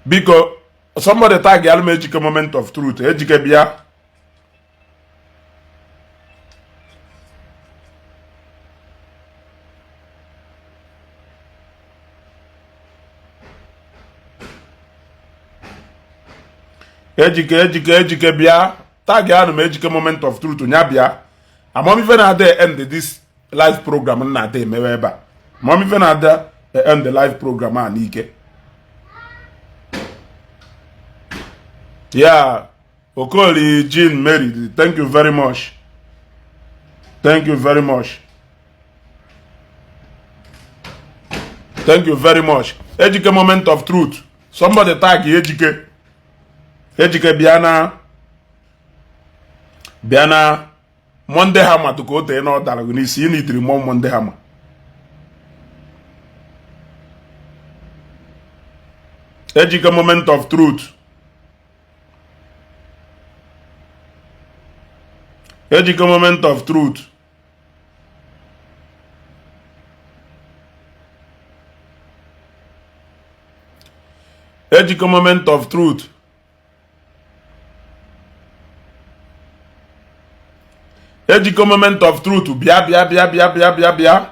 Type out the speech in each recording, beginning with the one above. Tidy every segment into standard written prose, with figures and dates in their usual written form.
Biko, somebody tag alụ m Ejike Moment of Truth. Ejike, bịa. Ejike, Ejike, Ejike, bịa. Tag anụ m Ejike Moment of Truth, nya bịa. Amamife na-ada end this live program na-ada emewe ebe a. Amamife na-ada end the live program a n'ike. Yeah, Okoli Jean Mary, thank you very much. Thank you very much. Thank you very much. Ejike Moment of Truth. Somebody tag Ejike. Ejike, bịa na, bịa na Monday hammer ka o tee na ọ dara gị n'isi. Ị nidiri mọ Monday hammer. Ejike Moment of Truth. Ejike Moment of Truth. Ejike Moment of Truth. Ejike Moment of Truth, bịa, bịa, bịa, bịa, bịa, bịa, bịa.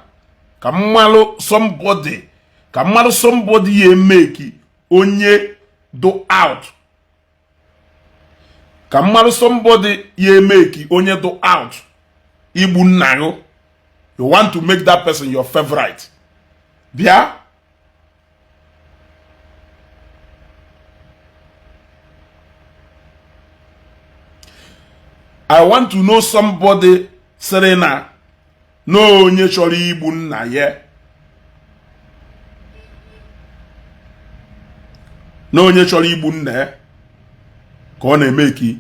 Ka mmalụ somebody, ka mmalụ somebody ya emeki onye do out. Ka mmalụ somebody ya emeki onye do out igbu nna gị. You want to make that person your favorite. Bịa. I want to know somebody sịrị na na onye chọrọ igbu nna ya, na onye chọrọ igbu nna ya ka ọ na-emeki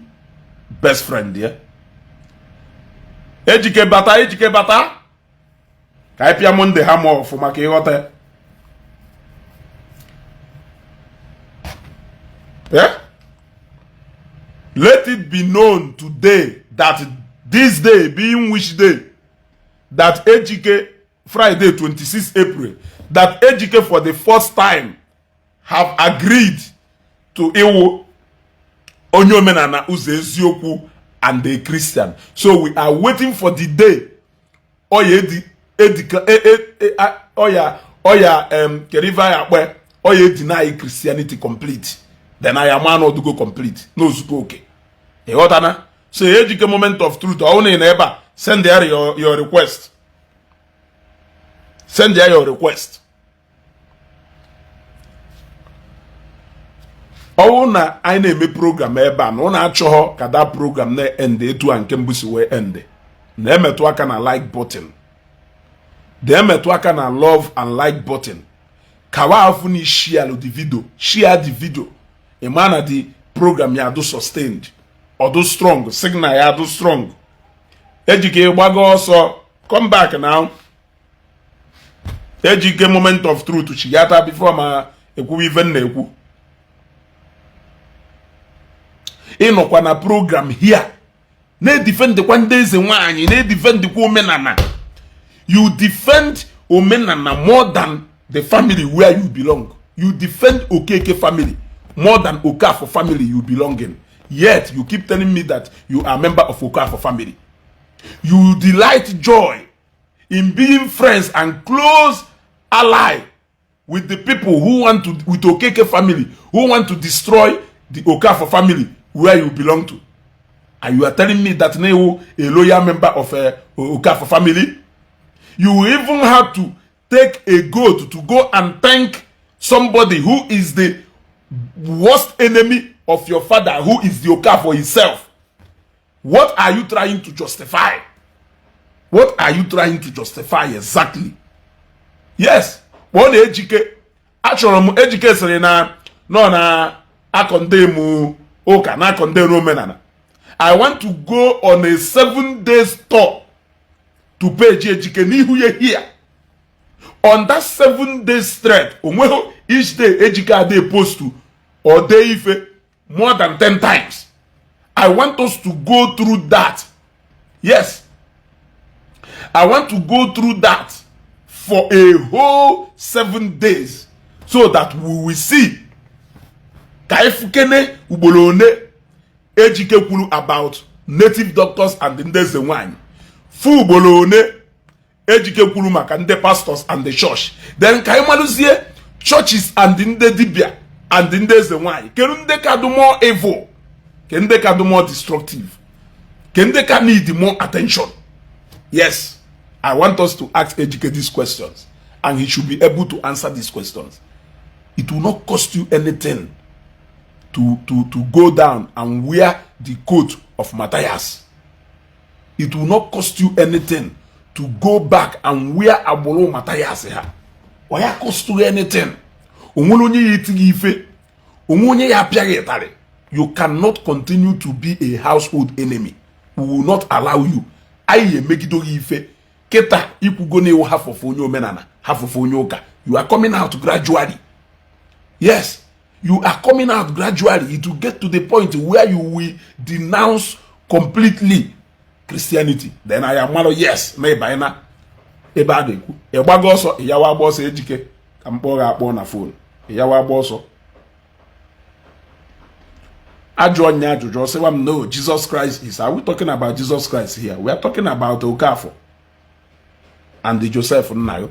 best friend ya. Ejike, bata. Ejike, bata ka anyị pịa Monday hammer ọfụma ka ịghọta ya. Yeah? Let it be known today that this day being which day, that Ejike, Friday 26 April, that Ejike for the first time have agreed to iwu onye omenala ụzọ eziokwu and a Christian. So we are waiting for the day oya edi edika oya oya kedu ife anyị akpọ oya deny Christianity complete. Then I am man odugo complete n'ozuko oke. Ịghọtana? So Ejike Moment of Truth, ọ na ị nọ ebe a, send there your request. Send there your request. Ọwụ na anyị na-eme program ebe a na ọ na-achọghọ ka that program na-end etu a nke mbụ si wee end, na-emetụ aka na like button, na-emetụ aka na love and like button, kawa afụ na share the video. Share the video, ịma na the program ya adụ sustained, ọdụ strong, signal ya adụ strong. Ejike, gbago ọsọ. Come back now. Ejike Moment of Truth, chigata before ma ekwuwe ife m na-ekwu. Ịnọkwa na program here na-edefendikwa ndị eze nwanyị, na-edefendikwa omenala. You defend omenala more than the family where you belong. You defend Okeke family more than Okafor family you belong in, yet you keep telling me that you are a member of Okafor family. You delight joy in being friends and close ally with the people who want to, with Okeke family who want to destroy the Okafor family where you belong to, and you are telling me that now a loyal member of a Okafor family. You even have to take a goat to go and thank somebody who is the worst enemy of your father, who is the Okafor himself. What are you trying to justify? What are you trying to justify exactly? Yes, kpọọ na Ejike. Achọrọ m Ejike sịrị na nọ na acondemn ụka, na acondemn omenala. I want to go on a 7 days tour to page Ejike n'ihu ya here. On that 7 days thread, onweghị each day Ejike ade post or dee ife more than 10 times. I want us to go through that. Yes, I want to go through that for a whole 7 days so that we will see Ka anyị fukene ugboro one Ejike kwuru about native doctors and ndị eze nwanyị, fu ugboro one Ejike kwuru maka ndị pastors and the church. Then ka anyị malụzie churches and ndị dibia and ndị eze nwanyị, kedu ndị ka dị more evil, ke ndị ka dị more destructive, ke ndị ka need more attention? Yes, I want us to ask Ejike these questions and he should be able to answer these questions. It will not cost you anything to go down and wear the coat of Matthias. It will not cost you anything to go back and wear agbụrụ Matthias ha. Ọ ya cost you anything? Onwere onye ya eti gị ife? Onwe onye ya apịaghị ịtarị? You cannot continue to be a household enemy. We will not allow you. Anyị emegido gị ife kịta. Ikwugo na iwu half onye omenala, half onye ụka. You are coming out gradually. Yes, you are coming out gradually. It will get to the point where you will denounce completely Christianity. Then I am yes na ịbanye na ebe a na-ekwu ịgbago ọsọ, ịyawa agba ọsọ. Ejike, ka m kpọọ gị akpọ na phone. Ịyawa agba ọsọ, ajụọ nya ajụjụ, ọ sịwa m, "No, Jesus Christ is." Are we talking about Jesus Christ here? We are talking about Okafor and the Joseph Nnayo.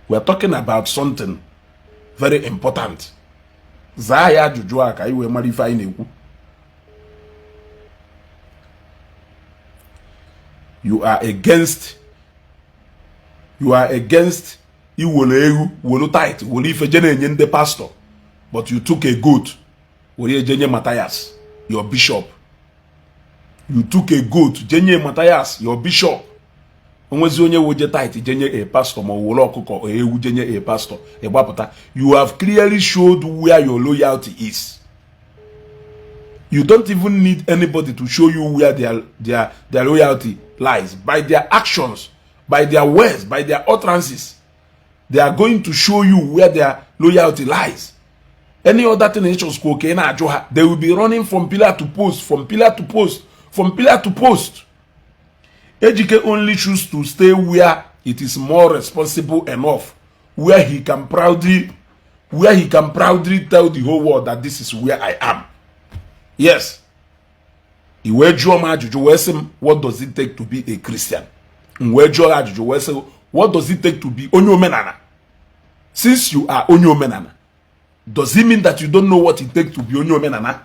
We are talking about something very important. Zaa ya ajụjụ a ka anyị wee mara ife anyị na-ekwu. You are against iwere ewu, were tithe, were ife je na-enye ndị pastor, but you took a goat were eje nye Matthias, your bishop. You took a goat je nye Matthias, your bishop. Onwezi onye woje tithe je nye a pastor, ma ọ were ọkụkọ ewu je nye a pastor, ịgbapụta. You have clearly showed where your loyalty is. You don't even need anybody to show you where their loyalty lies. By their actions, by their words, by their utterances, they are going to show you where their loyalty lies. Any other thing ịchọsịkwa oke na-ajụ ha, they will be running from pillar to post, from pillar to post, from pillar to post. Ejike only choose to stay where it is more responsible enough, where he can proudly tell the whole world that this is where I am. Yes, i wee jụọ m ajụjụ wee sị m, "What does it take to be a Christian?" M wee jụọ ajụjụ wee sị, "What does it take to be onye omenala?" Since you are onye omenala, does it mean that you don't know what it takes to be onye omenala?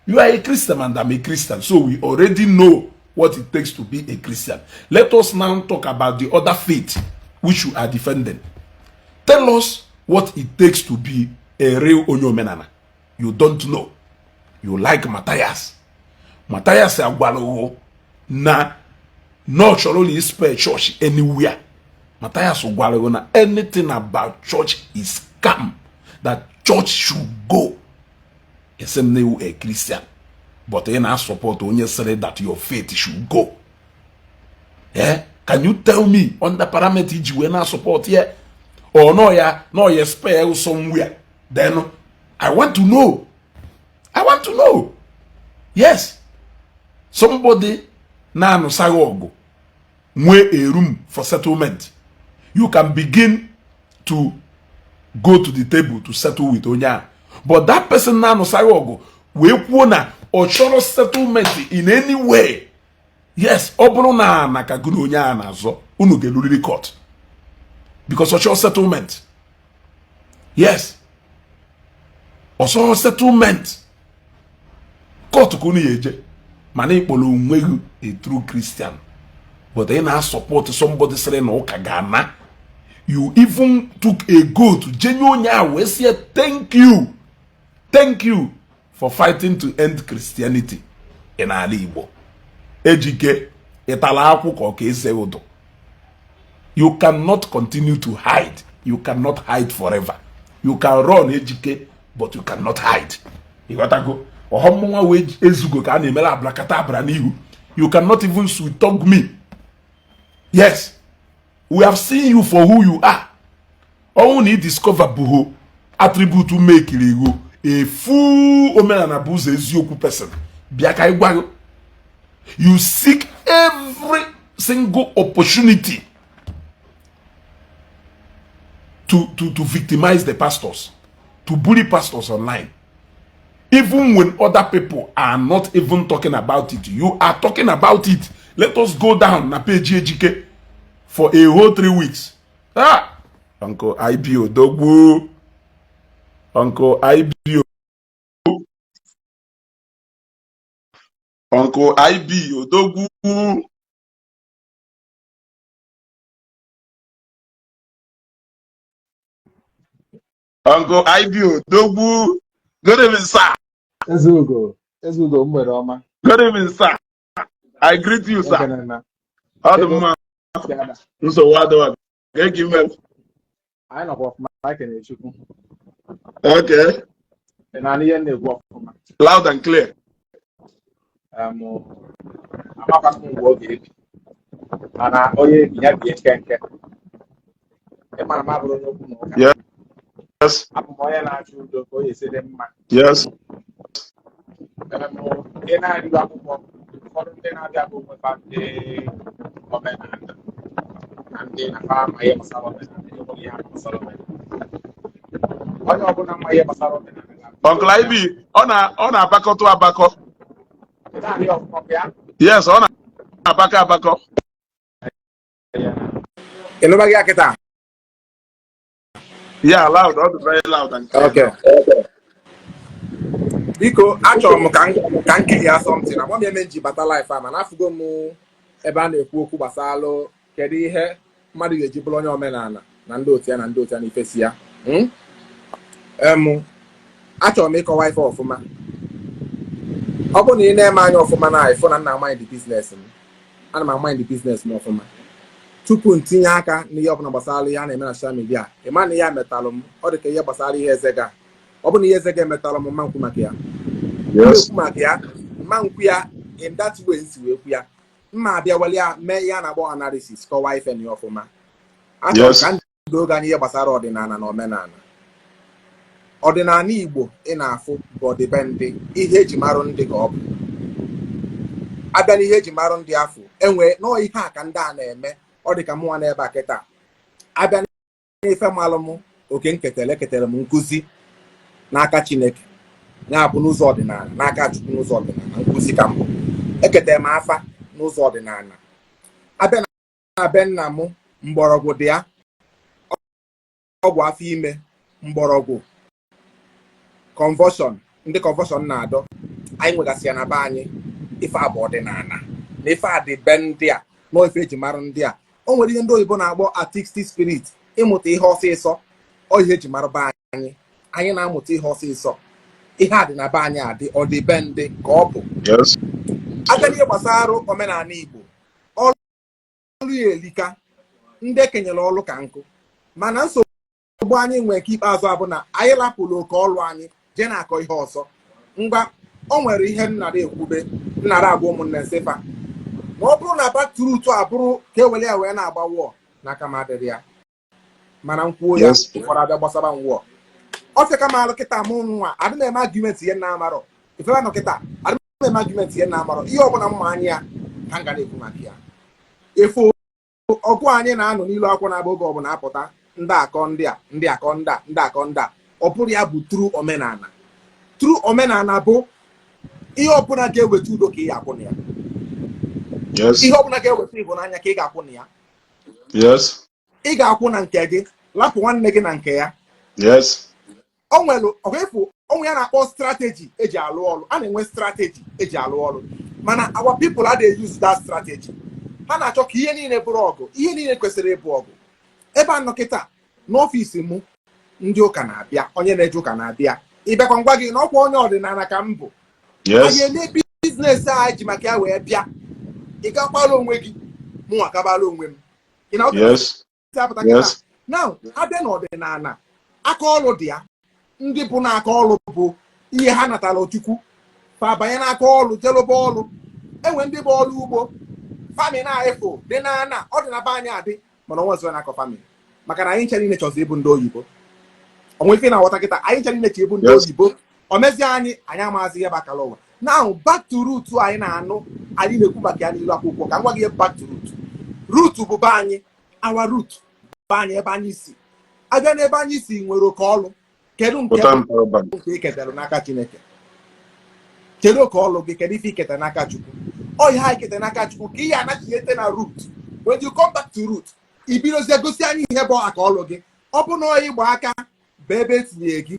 You are a Christian and I'm a Christian, so we already know what it takes to be a Christian. Let us now talk about the other faith which you are defending. Tell us what it takes to be a real onye omenala. You don't know. You like Matthias. Matthias agwara ụghụ na na ọ chọrọ ụlọ spare church anywhere. Matthias gwara ụghụ na anything about church is scam, that church should go. Esi m na ewu a Christian, but ị na-support onye sịrị that your faith should go. Eh? Can you tell me under parameter iji wee na-support ya, or no ya no ya spare somewhere? Then I want to know. I want to know. Yes, somebody na-anụsaghị ọgụ nwee a room for settlement, you can begin to go to the table to settle with onye ahụ. But that person na-anụsaghị ọgụ wee kwuo na ọ chọrọ settlement in any way. Yes, ọ bụrụ na ana ka gụ na onye ahụ na-azọ, unu ga-eluriri court because ọ chọrọ settlement. Yes, ọ chọrọ settlement, court ka unu ya eje. Mana ịkpọrọ onwe gị a true Christian, but ị na-support somebody sịrị na ụka ga-ana. You even took a goat jenye onye ahụ wee sị, "Thank you, thank you for fighting to end Christianity in ala Igbo." Ejike, ịtala akwụ ka ọ ka eze ụdọ. You cannot continue to hide. You cannot hide forever. You can run, Ejike, but you cannot hide. Ịghọtago? Ọghọ mmụnwa wee ezugo ka a na-emere ablakata abra n'ihu. You cannot even sweet talk me. Yes, we have seen you for who you are. Ọnwụ na ị discover bụho attribute mekiri iwu efu omenala bụ ụzọ eziokwu person bịa ka ị gwa gị. You seek every single opportunity to victimize the pastors. to bully pastors online. Even when other people are not even talking about it, you are talking about it. Let us go down na page Ejike for a whole 3 weeks. Ah, Uncle IB Odogwu, Uncle IB, Uncle IB Odogwu, Uncle IB Odogwu. Good evening, sir. Ezeugo, Ezeugo, mgbede ọma. Good evening, sir. I greet you, sir. Ekene na. Ọ dị Ego mma. Si ada. Nsogbu adịghị. Ka eke ime. Anyị nọkwa ọfụma, anyị kenere Chukwu. Okay. Ị na-anụ ihe m na-ekwu ọfụma? Loud and clear. Amakwa m mgbe ọ ga-ebi, mana onye ebi ya bie nkenke. Ị mara m abụrụ onye okwu na ụka. Yes. Abụ m onye na-achọ udo ka o esi dị mma. Ị na-arịgo akwụkwọ, ụfọdụ ndị na-abịa bụ onwe fa ndị omenala na ndị na-afa ama ihe gbasara omenala, enweghị ihe ama gbasara omenala. Onye ọbụla ma ihe gbasara omenala ga-abụ Uncle IB, ọ na-abakọtụ abakọ. Ị na-arị ọfụma ya? Yes, ọ na-abakọ abakọ. Ị nụbaghị ya kịta? Yeah, loud. Ọ dị very loud and clear. Okay. Now. Biko, achọrọ m ka m clear something. Ama m eme m ji bata live a, mana afụgo m ebe a na-ekwu okwu gbasalụ kedu ihe mmadụ ga-eji bụrụ onye omenala na ndị otu ya na ndị otu ya na ifesi ya. Achọrọ m ịkọwa ife ọfụma. Ọ bụrụ na ị na-eme anya ọfụma na ịfụ na nna mind business m, ana m mind business m ọfụma tupu m tinye aka n'ihe ọbụla gbasara ihe a na-eme na social media. Ị ma na ihe a metalụ m, ọ dị ka ihe gbasara ihe eze ga. Ọ bụ na ihe eze ga emetalụ m, mma nkwu maka ya. Yes. Ekwu maka ya, mma nkwu ya in that way nsi wee kwu ya. Mma abịa wele ya mee ihe a na-akpọ analysis, kọwaa ife na ya ọfụma. Achọrọ m ka ndụ oge anyị ihe gbasara ọdịnala na omenala. Ọdịnala Igbo ị na-afụ bụ ọdịbendị, ihe eji marụ ndị ka ọ bụ. Abịa n'ihe eji marụ ndị afọ enwe nọọ, ihe a ka ndị a na-eme. Ọ dị ka mụnwa n'ebe a kịta, abịa n'ife malụ m oke nketele, eketere m nkụzi n'aka Chineke, ya bụ n'ụzọ ọdịnala, n'aka Chukwu, n'ụzọ ọdịnala, nkụzi ka mbụ. Eketere m afa n'ụzọ ọdịnala. Abịa na be nna m, mgbọrọgwụ dị ya, ọgwụ afọ ime, mgbọrọgwụ convulsion, ndị convulsion na-adọ, anyị nwegasị ya na be anyị. Ife a bụ ọdịnala na ife a dị be ndị a nọọ, ife eji mara ndị a. O nwere ihe ndị oyibo na-akpọ artistic spirit, ịmụta ihe ọsịsọ. Ọ ihe eji mara be anyị. Anyị na-amụta ihe ọsịsọ. Ihe a dị na be anyị, adị ọdịbe ndị ka ọ bụ. Abịa n'ihe gbasara omenala Igbo, ọlụ ya elika. Ndị ekenyere ọlụ ka nkụ, mana nsogbu anyị nwee nke ikpeazụ abụ na anyị lapụrụ oke ọlụ anyị jee na-akọ ihe ọzọ. Ngwa, o nwere ihe nnara ekwube, nnara agwa ụmụnne nsefa ma ọ bụrụ na back to root a bụrụ ka ewere ya wee na-agba wọọ n'aka m adịrị ya, mana m kwuo ya, ụfọdụ abịa gbasara m wọọ ọfịa ka m alụ kịta. Mụ nwa adị m eme argument ihe nna amarọ ifebe nọ kịta. Adị m eme argument ihe nna amarọ. Ihe ọbụla mma anya ya ka m ga na-ekwu maka ya. Efu ọgụ anyị na-anọ n'ilu akwụkwọ na-abụ oge ọbụla apụta, ndị akọ ndị a, ndị akọ ndị a, ndị akọ ndị a. Ọ bụrụ ya bụ true omenala. True omenala bụ ihe ọbụla ga-eweta udo ka ị ga-akwụ na ya. Ihe ọbụla ga-eweta ịhụnanya ka ị ga-akwụ na ya. Ị ga-akwụ na nke gị, lapụ nwanne gị na nke ya. O nwere ọkwefu onwe ya na-akpọ strategy eji alụ ọrụ. A na-enwe strategy eji alụ ọrụ, mana our people adịghị use that strategy. Ha na-achọ ka ihe niile bụrụ ọgụ, ihe niile kwesịrị ịbụ ọgụ. Ebe a nọ kịta n'ọfịs mụ, ndị ụka na-abịa, onye na-eje ụka na-abịa. Ịbịakwa ngwa gị na ọkwa onye ọdịnala ka m bụ. Anyị eme business a ji maka ya wee bịa. Ị gakwala onwe gị, mụnwa gabala onwe m. Ị na apụta kịta. Now, abịa n'ọdịnala, aka ọrụ dị ya. Ndị bụ n'aka ọrụ bụ ihe ha natara Chukwu, fa banye n'aka ọrụ, jelụba ọrụ. Enwe ndị bụ ọrụ ugbo, farming na-efo dị na ana ọ dị na be anyị adị, mana onwe ọzọ na-akọ farming, maka na anyị nche niile chọzọ ịbụ ndị oyibo. Onwe ife na-aghọta kịta, anyị nche niile chọ ịbụ ndị oyibo. O mezie anyị, anyị amaghịzi ihe bụ akara ụwa. Now, back to root anyị na-anụ, anyị na-ekwu maka ya n'ilu akwụkwọ. Ka m gwa gị ihe back to root. Root bụ be anyị, our root, be anyị, ebe anyị si abịa. N'ebe anyị si nwere oke ọrụ. Kedu nke Pụta bụ m power bank. nke ị ketara n'aka Chineke? Kedu ka ọlụ gị? Kedu ife ị ketara n'aka Chukwu? Ọ ihe anyị ketara n'aka Chukwu ka ihe anachighete na root. When you come back to root, i bidozie gosi anyị ihe bụ aka ọlụ gị. Ọ bụ na ọ ịgba aka bụ ebe etinye gị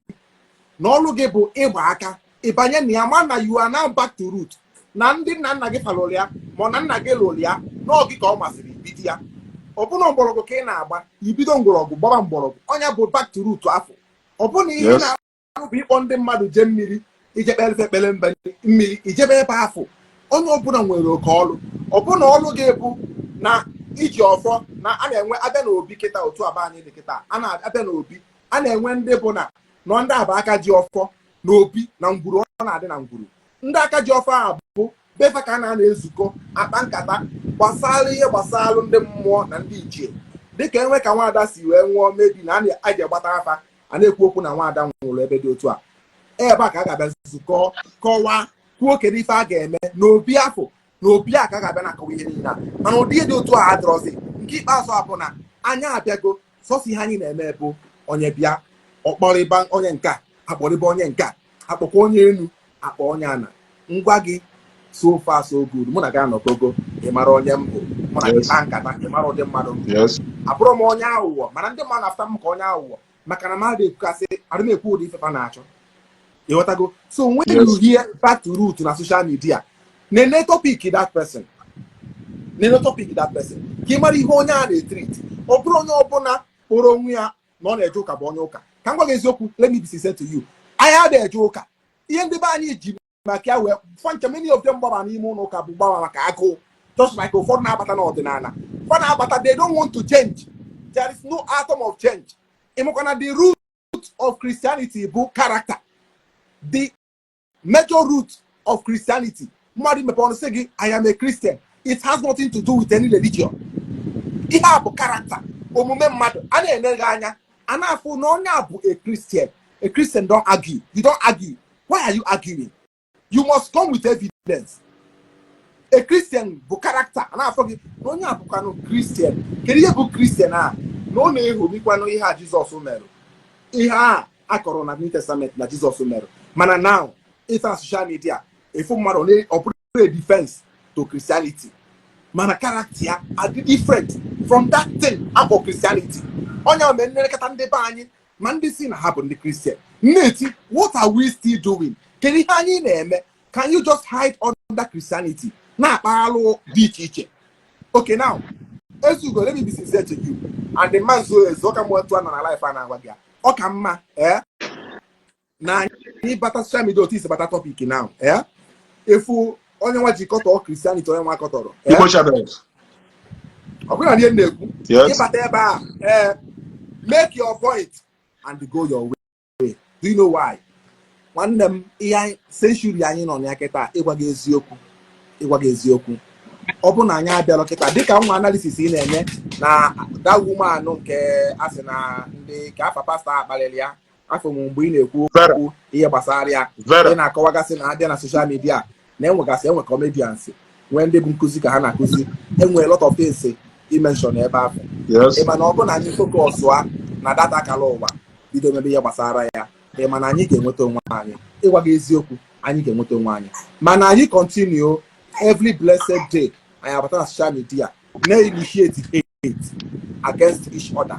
na ọlụ gị bụ ịgba aka, ịbanye na ya, ma na you are now back to root, na ndị nna nna gị falụrụ ya, ma ọ na nna gị lụrụ ya n'ọ gị ka ọ masịrị ibido ya. Ọ bụ na mgbọrọgwụ ka ị na-agba, ibido mgbọrọgwụ gbaba mgbọrọgwụ, ọnya bụ back to root afọ. Ọ bụ na ihe na-arụ bụ ịkpọ ndị mmadụ jee mmiri, ije kpere ekpere mba mmiri, ijebe ebe afọ. Onye ọbụla nwere oke ọlụ. Ọ bụ na ọlụ gị bụ na iji ọfọ na a na-enwe abịa n'obi kịta, otu aba anyị dị kịta, a na-abịa n'obi, a na-enwe ndị bụ na nọ ndị aba aka ji ọfọ n'obi na ngwuru. Ọ na-adị na ngwuru. Ndị aka ji ọfọ a bụ befa ka a na-ezukọ akpa nkata gbasara ihe gbasara ndị mmụọ na ndị ichie. Dịka enwe ka nwaada si wee nwụọ, mebi na a na-eji agbata afa, a na-ekwu okwu na nwaada nwụrụ ebe dị otu a, ebe a ka a ga-abịa zukọ, kọwaa, kwuo kedu ife a ga-eme n'obi afọ. N'obi a ka a ga-abịa na-akọwa ihe niile a. Mana ụdị ihe dị otu a adịrọzi. Nke ikpeazụ a bụ na anyị abịago, sọsọ ihe anyị na-eme bụ onye bịa, ọkpọrịba onye nke a, akpọrịba onye nke a, akpọkwa onye enu, akpọ onye ana. Ngwa gị, so far so good. Mụ na gị anọkogo, ị mara onye m bụ. Mụ na gị kpaa nkata, ị mara ụdị mmadụ m bụ. Abụrụ m onye aghụghọ, mana ndị mmadụ na-afụta m ka onye aghụghọ maka na mmadụ ekwukasị adị m ekwu ụdị ifefa na-achọ. Ịghọtago? So when you hear back to root na social media, nene topic that person, nene topic that person, ka ị mara ihe onye a na-etreat. Ọ bụrụ onye ọbụla kpọrọ onwe ya na ọ na-eje ụka bụ onye ụka. Ka m gwa gị eziokwu, let me be sincere to you, anyị adịghị eje ụka. Ihe ndị be anyị ji maka ya wee fancha, many of them gbaba n'ime ụlọ ụka bụ gbaba maka agụụ, just like ụfọdụ na-abata n'ọdịnala fa na-abata. They don't want to change. There is no atom of change. Ịmakwa na the root of Christianity bụ character. The major root of Christianity, mmadụ mepe ọnụ sị gị, "I am a Christian," it has nothing to do with any religion. Ihe a bụ character, omume mmadụ. A na-ene gị anya, a na-afụ na onye a bụ a Christian. A Christian don't argue. You don't argue. Why are you arguing? You must come with evidence. A Christian bụ character. A na-afọ gị na onye a bụkwanụ Christian. Kedu ihe bụ Christian a? Na ọ na-ehomikwanụ ihe a Jizọs mere, ihe a akọrọ na New Testament na Jizọs mere. Mana now, ife na social media, efu mmadụ ọ bụrụ a defense to Christianity, mana character ya adị different from that thing akpọ Christianity. Onye ahụ mere nlekọta ndị be anyị, ma ndị si na ha bụ ndị Christian na-eti, what are we still doing? Kedu ihe anyị na-eme? Can you just hide under Christianity na-akpa alụ dị iche iche? Okay, now, Ezugo, let me be sincere to you and the man. So ezu ọka m otu a nọ na life a na-agwa gị ya. Ọ ka mma na anyị bata social media otu isi bata topic now, efu onye nwa ji kọtọ Christianity, onye nwa kọtọrọ. Igbo channels. Ọ bụrụ na ihe m na-ekwu, Yes. ịbata ebe a, make your point and go your way. Do you know why? Nwanne m, ihe anyị century anyị nọ na ya kịta, ịgwa gị eziokwu, ịgwa gị eziokwu, ọ bụ na anyị abịalụ kịta dịka nwa analysis ị na-eme na that woman nke a sị na ndị ka afa pastọ akpalịrị ya afọ m, mgbe ị na-ekwu Vera. okwu ihe gbasara ya, Vera. ị na-akọwagasị na abịa na social media na enwegasị, enwe comedians, nwee ndị bụ nkụzi ka ha na-akụzi, enwere lot of things i mention ebe ahụ. Ị ma na ọ bụ na anyị focus a na data akara ụwa, bido mebe ihe gbasara ya, ị ma na anyị ga-enweta onwe anyị. Ịgwa gị eziokwu, anyị ga-enweta onwe anyị. Mana anyị continue every blessed day, anyị abata na social media na-initiate hate against each other.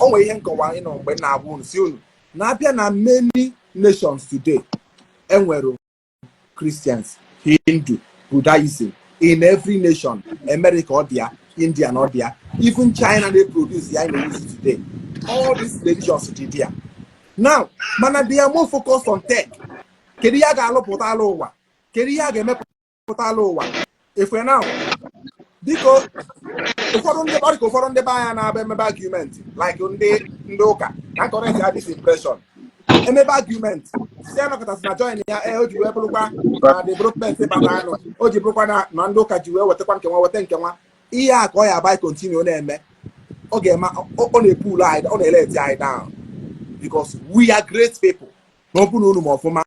O nwere ihe nkọwa ịnọ mgbe m na-agwa unu, si unu na-abịa na many nations today, enwere Christians, Hindu, Buddhism in every nation. America ọ dị ya, India na ọ dị ya, even China na-produce ya na-use today. All these religions dị there now, mana they are more focused on tech. Kedu ihe a ga-alụpụta ala ụwa? Kedu ihe a ga-emepụta ala ụwa efe now? Biko, ụfọdụ ndị ọ dị ka ụfọdụ ndị be anya na-abịa emebe argument like ndị ụka na correct ya this impression, emebe argument si anọkọtasị na join ya. Ee, o ji wee bụrụkwa na development bata anụ, o ji bụrụkwa na ndị ụka ji wee wetakwa nke nwa, weta nke nwa. Ihe a ka ọ ya aba continue na-eme, ọ ga-eme ọ na-epulu anyị, ọ na-eleti anyị down, because we are great people. Na ọ bụrụ na unu ma ọfụma,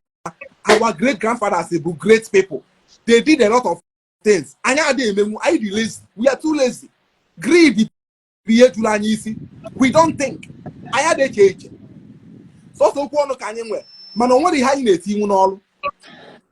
our great grandfathers bụ great people. They did a lot of things anyị adịghị emenwu. Anyị dị lazy. We are too lazy. Greed bụ ihe juru anyị isi. We don't think. Anyị adịghị eche eche. Sọsọ okwu ọnụ ka anyị nwee, mana o nwere ihe anyị na-eti iwu n'ọrụ.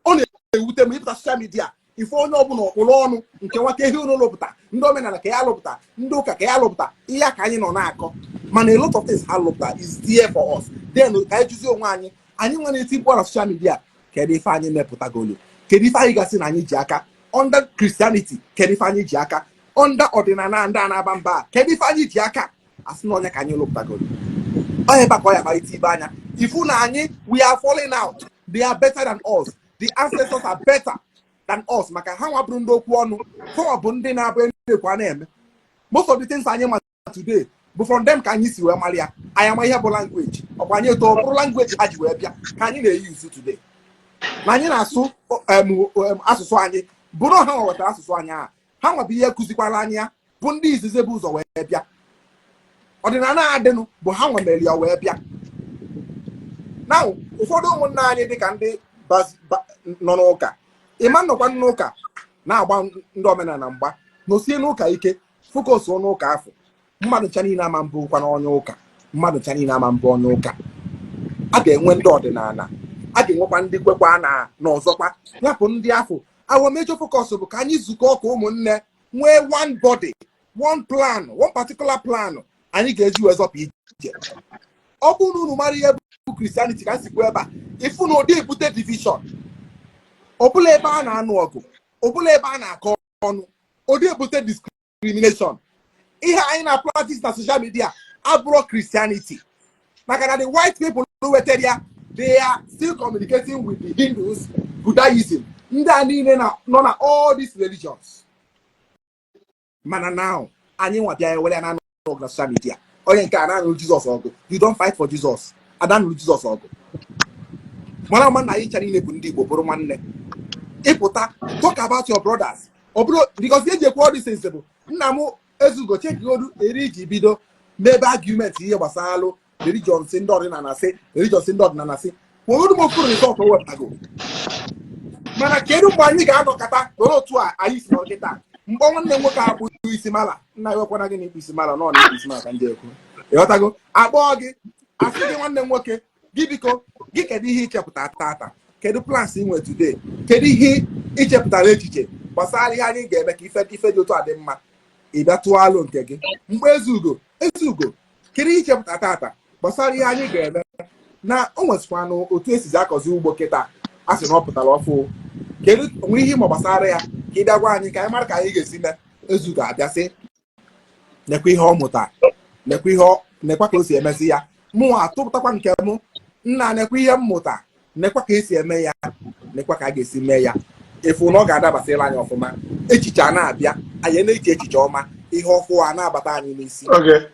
Ọ na-ewute m ịpụta social media, ife onye ọbụla ọkpụrụ ọnụ nke nwata ehi unu lụpụta, ndị omenala ka ya lụpụta, ndị ụka ka ya lụpụta, ihe a ka anyị nọ na-akọ. Mana a lot of things ha lụpụta is there for us. Then ka anyị jụzie onwe anyị, anyị nwere eti mkpu na social media, kedu ife anyị mepụtagolu? Kedu ife anyị gasị na anyị ji aka under Christianity? Kedu ife anyị ji aka under ọdịnala ndị a na-aba mba? Kedu ife anyị ji aka asị na onye ka anyị lụpụtagolu? Ọ ebe a ka ọ ya kparịta ibe anya ifu na anyị, we are falling out. They are better than us. The ancestors are better than us, maka ha nwa bụrụ ndị okwu ọnụ, ha bụ ndị na-abụ ekwu a na-eme. Most of the things anyị ma today bụ from them ka anyị si wee mara ya. Anyị ama ihe bụ language, ọkwa anyị eto bụrụ language ha ji wee bịa ka anyị na-eyuzu today. Na anyị na-asụ asụsụ anyị bụrụ ha nwa wetara asụsụ anyị ahụ, ha nwa bụ ihe kụzikwara anyị ya, bụ ndị izizi bụ ụzọ wee bịa. Ọdịnala adịnụ bụ ha nwa mere ya wee bịa. Na ụfọdụ ụmụnna anyị dịka ndị nọ n'ụka, ịma nnọkwa n'ụka na-agba ndị omenala mgba, nosie n'ụka ike, focus n'ụka afọ. Mmadụ ncha niile ama mbụ kwa n'onye ụka, mmadụ ncha niile ama mbụ onye ụka. A ga-enwe ndị ọdịnala, a ga-enwekwa ndị kwekwa na n'ọzọkwa ya bụ ndị afọ. Our major focus bụ ka anyị zukọ ka ụmụnne, nwee one body, one plan, one particular plan anyị ga-eji wee zọpụ ije. Ọ bụrụ na unu mara ihe bụ Christianity, ka m sikwa ebe a ifu na ụdị ebute division ọbụla, ebe a na-anụ ọgụ ọbụla, ebe a na-akọ ọnụ, ụdị ebute discrimination. Ihe anyị na practice na social media abụrụ Christianity, maka na the white people wetara ya, they are still communicating with the Hindus, Buddhism, ndị a niile nọ na all these religions. Mana now anyị nwa bịa ewere ya na anụ ọgụ na social media. Onye nke a na-anụrụ Jizọs ọgụ. You don't fight for Jesus. Ada nụrụ Jizọs ọgụ. Mara ọma na anyị ncha niile bụ ndị Igbo, bụrụ nwanne. Ịpụta, talk about your brothers. Ọ bụrụ because eji ekwu all these things bụ nna m ezugo chekigodu eri iji bido n'ebe argument ihe gbasalụ religion, si ndị ọdịnala, si religion, si ndị ọdịnala, si kwuogodu m okwu result o wepụtago. Mana kedu mgbe anyị ga-anọkọta were otu a anyị si nọ kịta? Mgbe nwanne m nwoke akpụ isi mala, nna ya ekwana gị na ikpu isi mala nọ na ikpu isi mala ka ndị ekwu, ịghọtago? Akpọọ gị, asị gị, "Nwanne m nwoke, gị biko, gị kedu ihe ichepụta tata? Kedu plans ị nwere today? Kedu ihe ichepụtara echiche gbasara ihe anyị ga-eme ka ife dị otu a dị mma?" Ị bịa tụọ alụ nke gị. Mgbe Ezugo, Ezugo, kedu ihe ichepụta tata gbasara ihe anyị ga-eme na o nwesịkwanụ otu esizi akọzi ugbo kịta a sị na ọ pụtara ọfụ? Kedu onwe ihe ịma gbasara ya ka ị bịa gwa anyị ka anyị mara ka anyị ga-esi mee? Ezugo abịa sị, "Nekwa ihe ọ mụta, nekwa ihe ọ, nekwa ka o si emezi ya." Mụnwa atụpụtakwa nke mụ, "Nna, nekwa ihe m mụta, nekwa ka esi eme ya, nekwa ka a ga-esi mee ya." Efu na ọ ga-adabasịrị anyị ọfụma. Echiche a na-abịa, anyị na-eche echiche ọma, ihe ọfụ a na-abata anyị n'isi. Okay.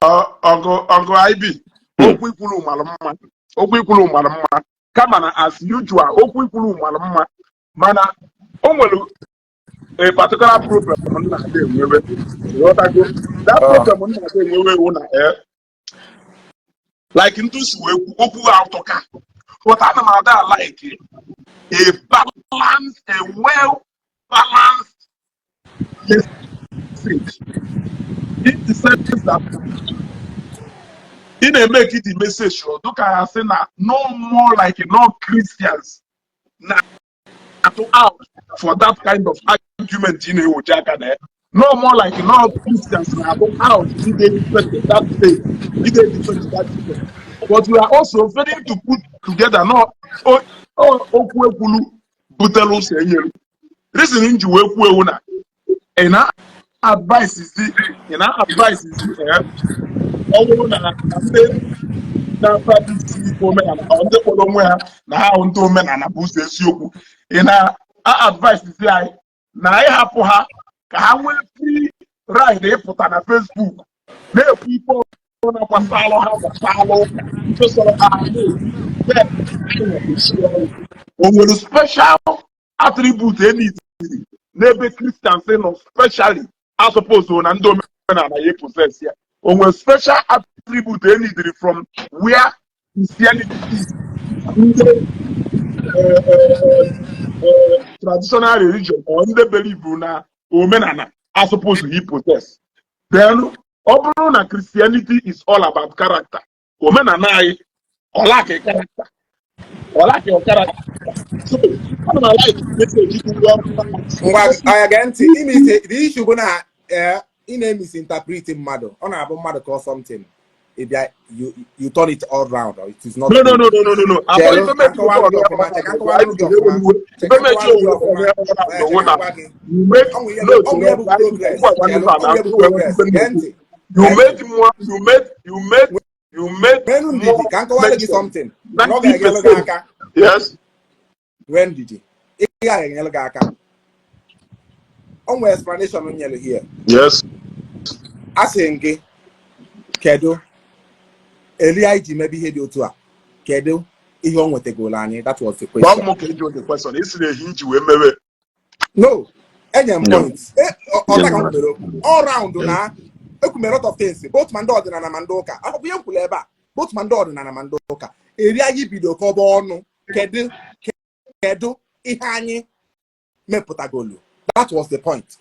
Ọgụ IB, okwu ikwuru mara mma, okwu ikwuru mara mma. Kama na as usual, okwu ikwuru mara mma, mana o nwere a particular problem m na-ada enwewe. Ghọtago? That problem m na-ada enwewe wụ na like ntụ si wee kwu okwu atọka, but ana m ada like a balanced, a well balanced message, in the sense that ị na-eme ka the message ọ dịka ya sị na no more like no Christians na atụ out for that kind of argument ị na-ewoji aka na ya, no more like no Christians na atụ out ide defend that faith, ide defend that faith, but you are also failing to put together no okwu ekwulu butere ụzọ enyelu. Reason m ji wee kwuo ewu na ị na advice zi, ị na advice zi, ọ bụrụ na ndị na-practice omenala, ọ ndị kpọrọ onwe ha na ha bụ ndị omenala bụ ụzọ eziokwu, ị na-advice zi anyị na anyị hapụ ha ka ha nwee free ride ịpụta na Facebook na-ekwu ikpe ọbụla gbasalụ ha, gbasalụ ụka, nke sọrọ ha na-ekwu. Then, anyị nwere ọrụ. O nwere special attribute enitiri n'ebe Christians nọ specially, asupposed na ndị omenala ya possess ya? O nwere special attribute enidiri from where Christianity is, ndị traditional religion or ndị believe na omenala asupposed he possess? Then ọ bụrụ na Christianity is all about character, omenala anyị Ọ lack character, ọ lack character. So ana m like message ndị ọrụ. Ngwa, anya gee ntị. Imise the issue bụ na ị na-emisinterpret mmadụ. Ọ na-abụ mmadụ kọọ something, ị bịa, you turn it all round. It is not No, no. good. No, no, no, no, no. Chelu, ka nkọwalụ gị ọfụma. Che ka nkọwalụ gị ọfụma. Che ka nkọwalụ gị ọfụma. Che ka ngwa gị. Ọnwụ ihe bụ progress. Chelu, ọnwụ ihe bụ progress. Gee ntị. You Gee ntị. made more, you made Nwenu ndidi more ka nkọwalụ gị mention. something na ọ ga-enyere gị 90%. aka. Yes. Nwee ndidi, ị ga-enyere gị aka. O nwere explanation m nyere here. A sị m gị, kedu eli anyị ji mebe ihe dị otu a? Kedu ihe ọ nwetagoro anyị? That was the Gwa question. m ka eji the question isi na ehi nji wee mewe. No, enye m No. point. Ọta ka m kwubere okwu all round na ekwume lot of things, both ma ndị ọdịnala ma ndị ụka. Akwụkwọ ihe m kwuru ebe a, both ma ndị ọdịnala ma ndị ụka, eri anyị bido kọba ọnụ, kedu ihe anyị mepụtagolu? That was the point.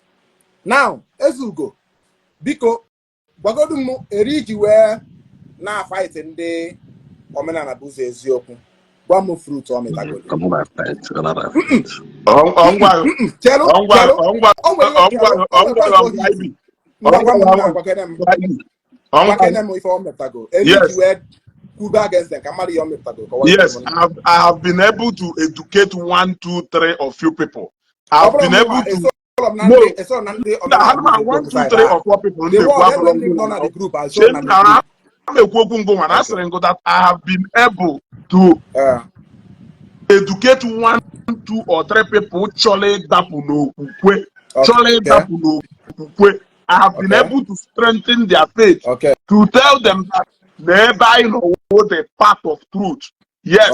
Now, Ezugo, biko gwagodu m, eri iji wee na-afight ndị omenala bụ ụzọ eziokwu, gwa m fruit ọ mịtagolu. Ọngwa. Chelu. Ọngwa. Chelu. Ọngwa. O nwere ihe. Ọngwa. Chelu, o nwere Ọngwa. point o hit. Ọngwa. Ngwa, gwa m Ọngwa. na gwakene m. Ọngwa. Gwakene m ife ọ mepụtago eri iji wee kwube against them, ka mmadụ ihe ọ mepụtago kọwara Yes, m. I have been able to educate one, two, three or few people. Ọ I've bụrụ been mụnwa able to. esoro m na No, ndị, esoro na ndị omenala na bụ ha ụzọ one, eziokwu two, side three ahụ. or four people The na-ekwu world abụrụ ebe ndị ngụ nọ na na the group, esoro na the na group. Na-ekwu okwu ngụ nwa na asịrị ngụ that I have been able to educate one, two or three people chọrọ ịdapụ n'okwukwe, chọrọ ịdapụ n'okwukwe. I have been able to strengthen their faith, to tell them that na ebe anyị nọ wụ the path of truth. Yes.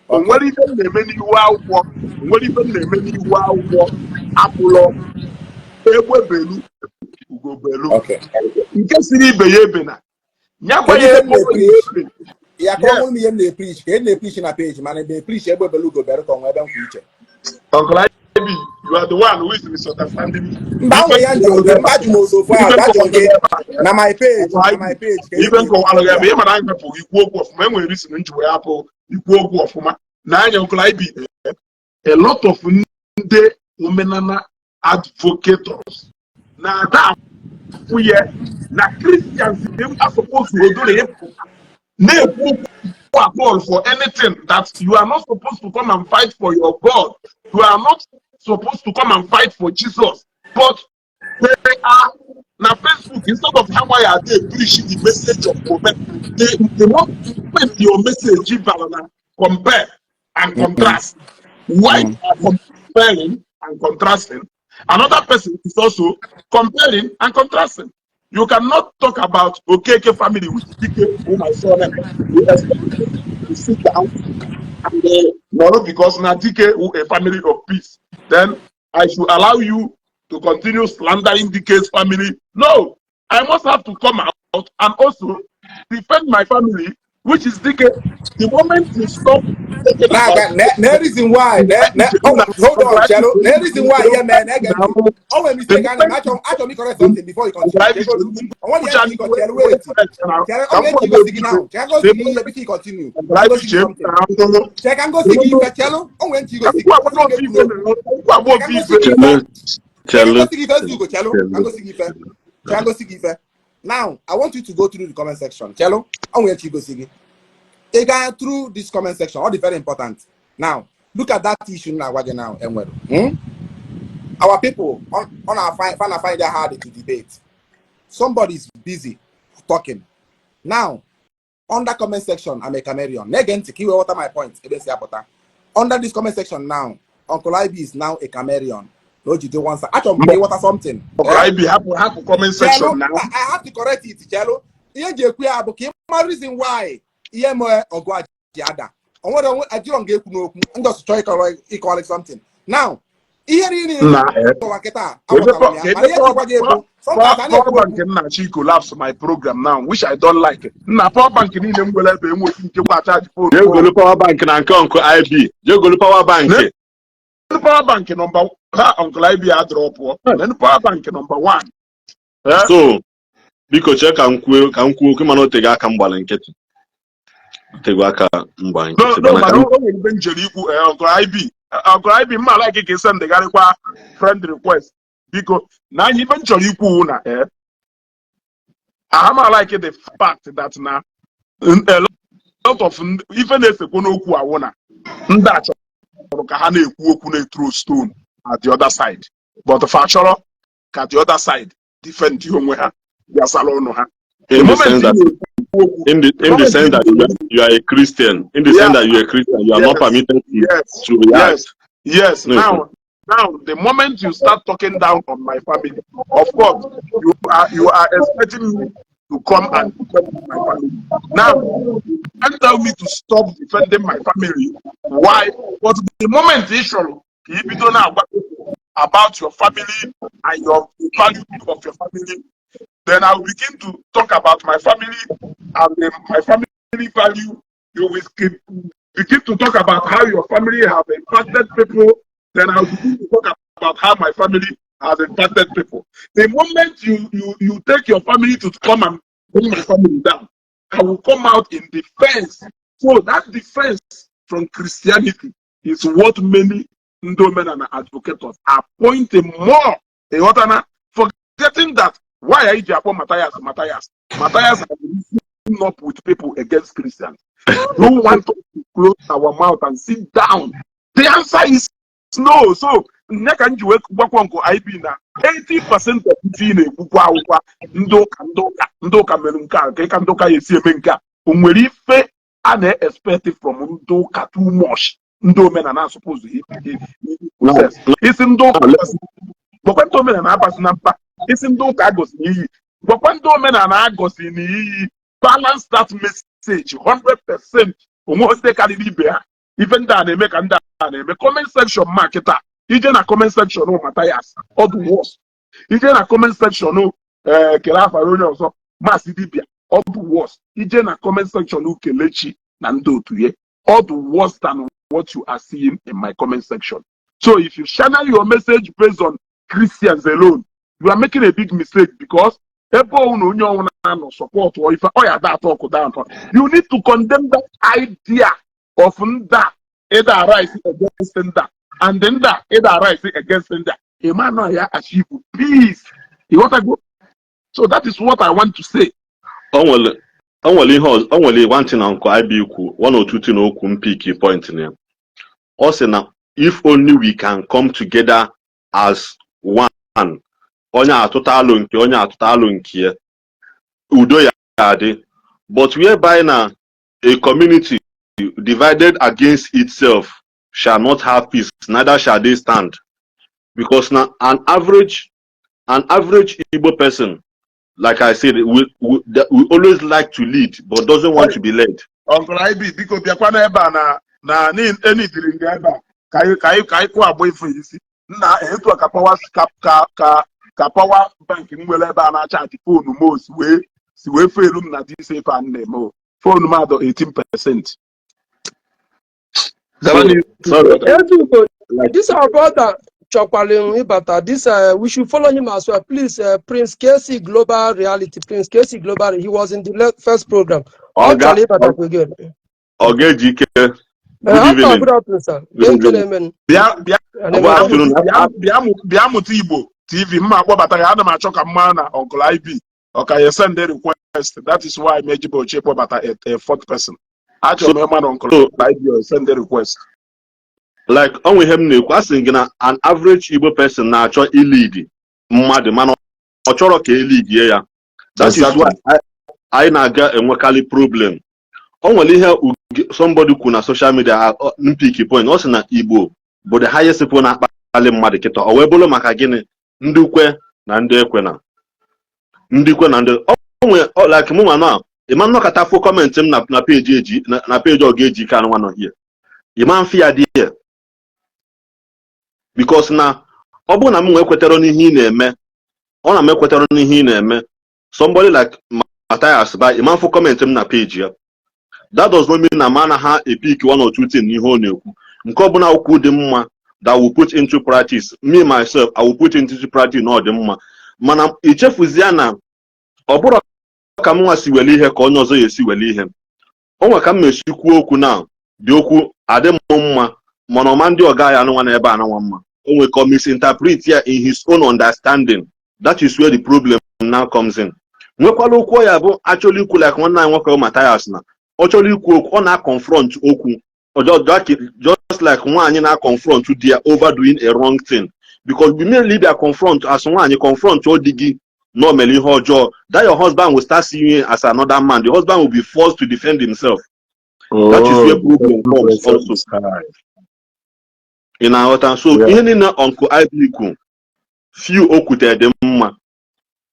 O nwere ife m na-eme n'ihu akwụkwọ, o nwere ife m na-eme n'ihu akwụkwọ apụlọ egbe belu, ugo belu. Nke siri ibe ya ebe na nyakwa Kedu ya ife m ebe ọ na-epreach? ebe. Ya ka ọ Yes. bụrụ m ihe m na-epreach, ka ị na-epreach na page, mana ebe preach egbe belu ugo bere, ka ọ nwee ebe nkwu iche. Uncle Ivy, you are the one who is misunderstanding me. Mba, ahụ ya njụ oge mba jụ m ozofu ahụ gajụ gị na my page, na my page ka Ibe nkọwalụ gị ebe ị mara anyị mepụrụ ikwu okwu ọfụma, enwere reason m ji wee hapụ ikwu okwu ọfụma na anya. Uncle Ivy, a lot of ndị omenala advocators na-ada afụ ya na Christians are supposed to odoro ịpụta na-ekwu okwu at all for anything, that you are not supposed to come and fight for your God, you are not supposed to come and fight for Jesus, but they are na Facebook. Instead of how why are they preach the message of prophet, the moment your message bara na compare and contrast, why you are comparing and contrasting, another person is also comparing and contrasting. You cannot talk about Okeke family with Dike, who my surname. You expect to sit down and no, because na Dike who a family of peace, then I should allow you to continue slandering Dike's family? No, I must have to come out and also defend my family, which is Dike. The moment you stop talking na about na na reason why na oh, hold on, Chelo, na reason why ihe mee na-ege ntị, o nwere mistake a na-eme. Achọrọ m correct something before you continue. Chegodu, o nwere ihe ntị ịkọ. Chelo, wait, chere, o nwere ntị igosi gị now. Chere ka ngosi gị ihe before you continue. Ka ngosi gị something. Chere ka ngosi gị ife. Chelo, o nwere ntị igosi gị. Chelu. Chere Chelu. ka ngosi gị ife. Ezugo, chelo, ka ngosi gị ife. Chere ka ngosi gị ife. Now I want you to go through the comment section. Chelo, o nwere ntị igosi gị. Ị gaa through this comment section, ọ dị very important. Now look at that issue na-agwa gị now. Enwere, Our people on our find it hard to debate. Somebody is busy talking now under comment section, "I'm a chameleon." Na-ege ntị ka i wee ghọta my point ebe si apụta. Under this comment section now, "Uncle IB is now a chameleon," na o jide one side. Achọrọ m ka ị ghọta something. Uncle IB, hapụ, hapụ comment section Chelo, now. I have to correct it. Chelo, ihe eji ekwu ya bụ ka ị mara reason why ihe mee ọgụ a ji ada. O nwere onwe ajịrọ m ga-ekwu n'okwu ndị ọsọ chọọ ịkọrọ ịkọrọ something now. Ihe niile Na ịkọwa kịta, aghọtara m ya, mana ihe ji gwa gị bụ sometimes a na-ekwu Power bank okwu. m na-achọ collapse my program now, which I don't like. Nna, power bank niile m nwere ebe enweghị nke gwa charge phone. Jee golu power bank na nke Uncle IB. Jee golu power bank. Nenu power bank number ha, Uncle IB a drop pụọ. Nenu power bank number one. Eh? So biko chee ka m kwuo okwu, mana o tego aka m gbara nkịtị. Tego aka mgba No, nkịtị no, mana mana ka m o nwere ibe njere ikwu. Uncle IB, Uncle IB, mma like ka sendịgarịkwa friend request, biko. Na anyị ibe m chọrọ ikwu na ahama like the fact that na a lot of ife na-esekwu n'okwu awụ na ndị a chọrọ ka ha na-ekwu okwu, na-throw stone at the other side, but fa chọrọ ka the other side defend onwe ha, bịasara ọnụ ha. The In the moment sense ị that na-ekwu okwu in the sense that you are a Christian, in the sense that you are a Christian, you are not permitted to to react. Yes. No. Now, the moment you start talking down on my family, of course, you are expecting me to come and defend my family. Now, you can't tell me to stop defending my family. Why? But the moment issue, you don't know about your family and your the value of your family, then I will begin to talk about my family and my family value. You will begin to talk about how your family have impacted people. Then I'll begin to talk about how my family has impacted people. The moment you take your family to come and bring my family down, I will come out in defense. So that defense from Christianity is what many ndị omenala advocates are pointing more. Ịghọtana? Forgetting that why anyị ji akpọ Matthias Matthias. Matthias has risen up with people against Christians. Don't want us to close our mouth and sit down. The answer is no. So nye ka m ji wee gwakwa nke IB na 80% of ife ị na-ekwukwa akwụkwa ndị ụka, ndị ụka, ndị ụka mere nke a, nke ka ndị ụka ya esi eme nke a. O nwere ife a na-expect from ndị ụka too much, ndị omenala suppose No, possess. Isi ndị ụka no, gwakwa ndị omenala abasị na mkpa, isi ndị ụka agọzi n'iyi, gwakwa ndị omenala agọzi n'iyi. Balance that message 100%. Onwe ndị karịrị ibe ha. Ife ndị a na-eme ka ndị a na-eme comment section ma kịta, ije na comment section Mathias, ọ dị worse. Ije na comment section ee kele afara onye ọzọ, Maazị Dibia, ọ dị worse. Ije na comment section Kelechi na ndị otu ya, ọ dị worse than what you are seeing in my comment section. So if you channel your message based on Christians alone, you are making a big mistake, because ebe ọwụ na onye ọwụ na-anọ support or ife ọ ya da atọ ọkụ down, you need to condemn that idea of nda ịda arise against nda and nda ịda arise against nda. Ịma ya achieve peace. Ịghọtago? So that is what I want to say. O nwere ihe ọzọ, o nwere one thing na nke IB kwu, one or two thing okwu m pick point na ya. Ọ sị na if only we can come together as one, onye atụta alụ nke onye atụta alụ nke ya, udo ya adị. But whereby na a community divided against itself shall not have peace, neither shall they stand, because na an average Igbo person, like I said, we always like to lead but doesn't want to be led. Uncle IB, biko bịakwa n'ebe a na enidiri nga ebe a ka anyị kụọ agba ife isi nna etu a ka power ka power bank m nwere ebe a na-achaji phone m o si wee felu m na this ife a m na-eme o phone m adọ 18%. So, sorry, Ezugo, like this our brother chọkwara ịbata this, we should follow him as well, please. Prince KC Global Reality, Prince KC Global, he was in the first program. Ọ Oga chọrọ ịbatakwa again. Oga Ejike, good After evening. Good afternoon, sir. Good Nke evening. na-eme Bịa, bịa. Good Bịa. afternoon. Bịa, bịa, bịa mụta Igbo TV mma akpọbata ya. Ana m achọ ka mma na Uncle IB ọ ka ya send a request. That is why m ejibe ochie kpọbata a fourth person. Achọrọ m ịma na Uncle So IB ọ send a request. Like onwe ihe m na-ekwu, a sị gị na an average Igbo person na-achọ ilead mmadụ, mana ọ chọrọ ka eleadie ya. That is why anyị na-aga enwekarị problem. O nwere ihe somebody kwu na social media, m pick point. Ọ sị na Igbo bụ the highest people na-akpali mmadụ kịta. Ọ wee bụrụ maka gịnị? Ndị kwe na ndị ekwe na ndị kwe na ndị o nwe like mụ nwa na ịma nnọkọta fụ comment m na page eji na page ọ ga-eji ike anụ nwa nọ here, ịma mfe ya dị here, because na ọ bụrụ na m nwee kwetara n'ihe ị na-eme, ọ na m ekwetara n'ihe ị na-eme, somebody like Matthias ba ịma mfụ comment m na page ya. That does not mean na m anaghị epick one or two things n'ihe ọ na-ekwu. Nke ọbụla okwu dị mma that will put into practice, me myself, I will put into practice na ọ dị mma. Mana ichefuzie na ọ bụrụ ka m nwa si were ihe ka onye ọzọ ya esi were ihe. O nwere ka m mesi kwuo okwu na dị okwu adị m mma, mana ọma ndị ọga ya anụnwa n'ebe anụnwa mma. O nwere ka ọ misinterpret ya in his own understanding. That is where the problem now comes in. Nwekwara okwu ya bụ achọrọ ikwu, like nwanne anyị nwoke Mathias, na ọ chọrọ ikwu okwu, ọ na-confront okwu just like nwaanyị na-confront di ya over doing a wrong thing, because immediately bịa confront as nwaanyị, confront o di gị na o mere ihe ọjọọ, that your husband will start seeing you as another man. The husband will be forced to defend himself. That is where problem comes also. Ị na-aghọta? So ihe niile Uncle IB kwu, few o kwutere dị mma,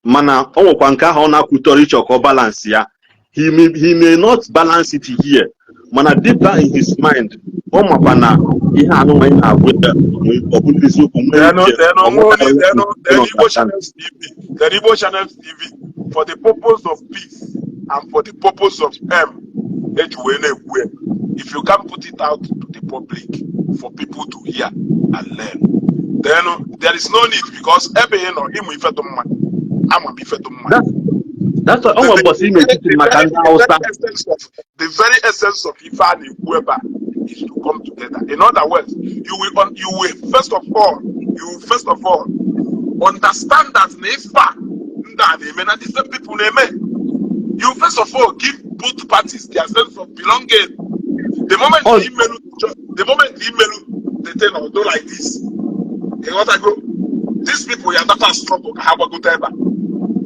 mana ọ nwekwa nke ahụ ọ na-akwutọrọ ịchọ ka ọ balance ya. He may not balance it here, mana deep down in his mind, ọ makwa na ihe anụnwa ị na-agwa ya ọ bụrụ eziokwu nwere Then, ike then, ọ only, then Igbo understand. Channels TV, then Igbo Channels TV, for the purpose of peace and for the purpose of M, eji wee na-ekwu ya. If you can't put it out to the public for people to hear and learn, then there is no need, because ebe ị nọ ịmụ ife dị mma, ama m ife dị mma. That's why ọ nwere mbọsị ime etiti maka ndị Hausa. The very essence of ife a na-ekwu ebe a is to come together. In other words, you will first of all understand that na ife a ndị a na-eme na the same people na-eme. You first of all give both parties their sense of belonging. The moment imelu, the moment imelu the thing or do like this, ịghọtago? These people ya data struggle ka ha gbagote ebe a.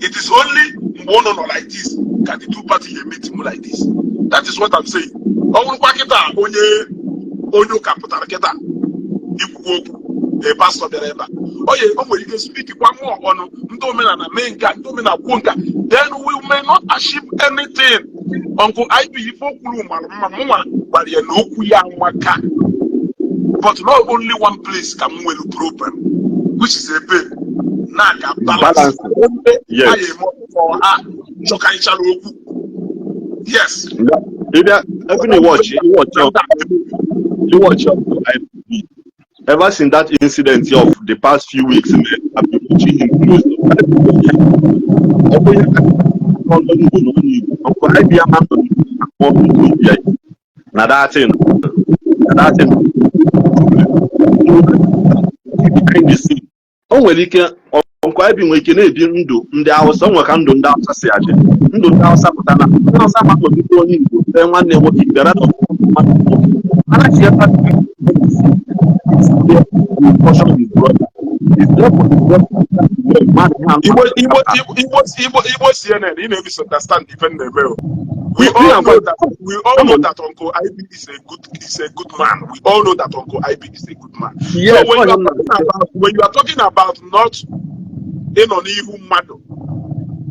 It is only mgbe unu nọ like this ka the two parties ga meet mu like this. That is what I'm saying. Ọ bụrụkwa kịta onye ụka pụtara kịta ikwu okwu, a pastor bịara ebe a, oye, o nwere ike speak kwa mmụọ ọnụ ndị omenala mee nke a, ndị omenala kwuo nke a, then we may not achieve anything. Uncle IB, ife o kwuru mara mma. Mụnwa gwara ya na okwu ya amaka, but not only one place ka m nwere problem, which is ebe na-aga balance. Balance. Ebe Yes. a eme ọkụkọ ha chọkarịchara okwu, yes. Ịbịa even you watch IB, ever since that incident of the past few weeks, man, I've been watching him closely. Ọ bụ ihe ọnụ Igbo na ọnụ Igbo. Uncle IB ama nọ n'ọnụ Igbo ya na that thing behind the scene. O nwere ike Uncle IB nwere ike na-ebi ndụ ndị Hausa. O nwere ka ndụ ndị Hausa si adị. Ndụ ndị Hausa pụta na ndị Hausa ma nọgide onye Igbo ee nwanne nwoke bịara na mmadụ nwoke anaghị ebe caution his brother. It's there for his brother well, man, man, Igbo, Igbo, Igbo, Igbo, Igbo, Igbo CNN, ị na-misunderstand ife m na-eme o. We Me all and know that we all Come know on. that Uncle IB is a good man. We all know that Uncle IB is a good man. Yes, So when you ọ are talking about when you are talking about not ịnọ n'ihu mmadụ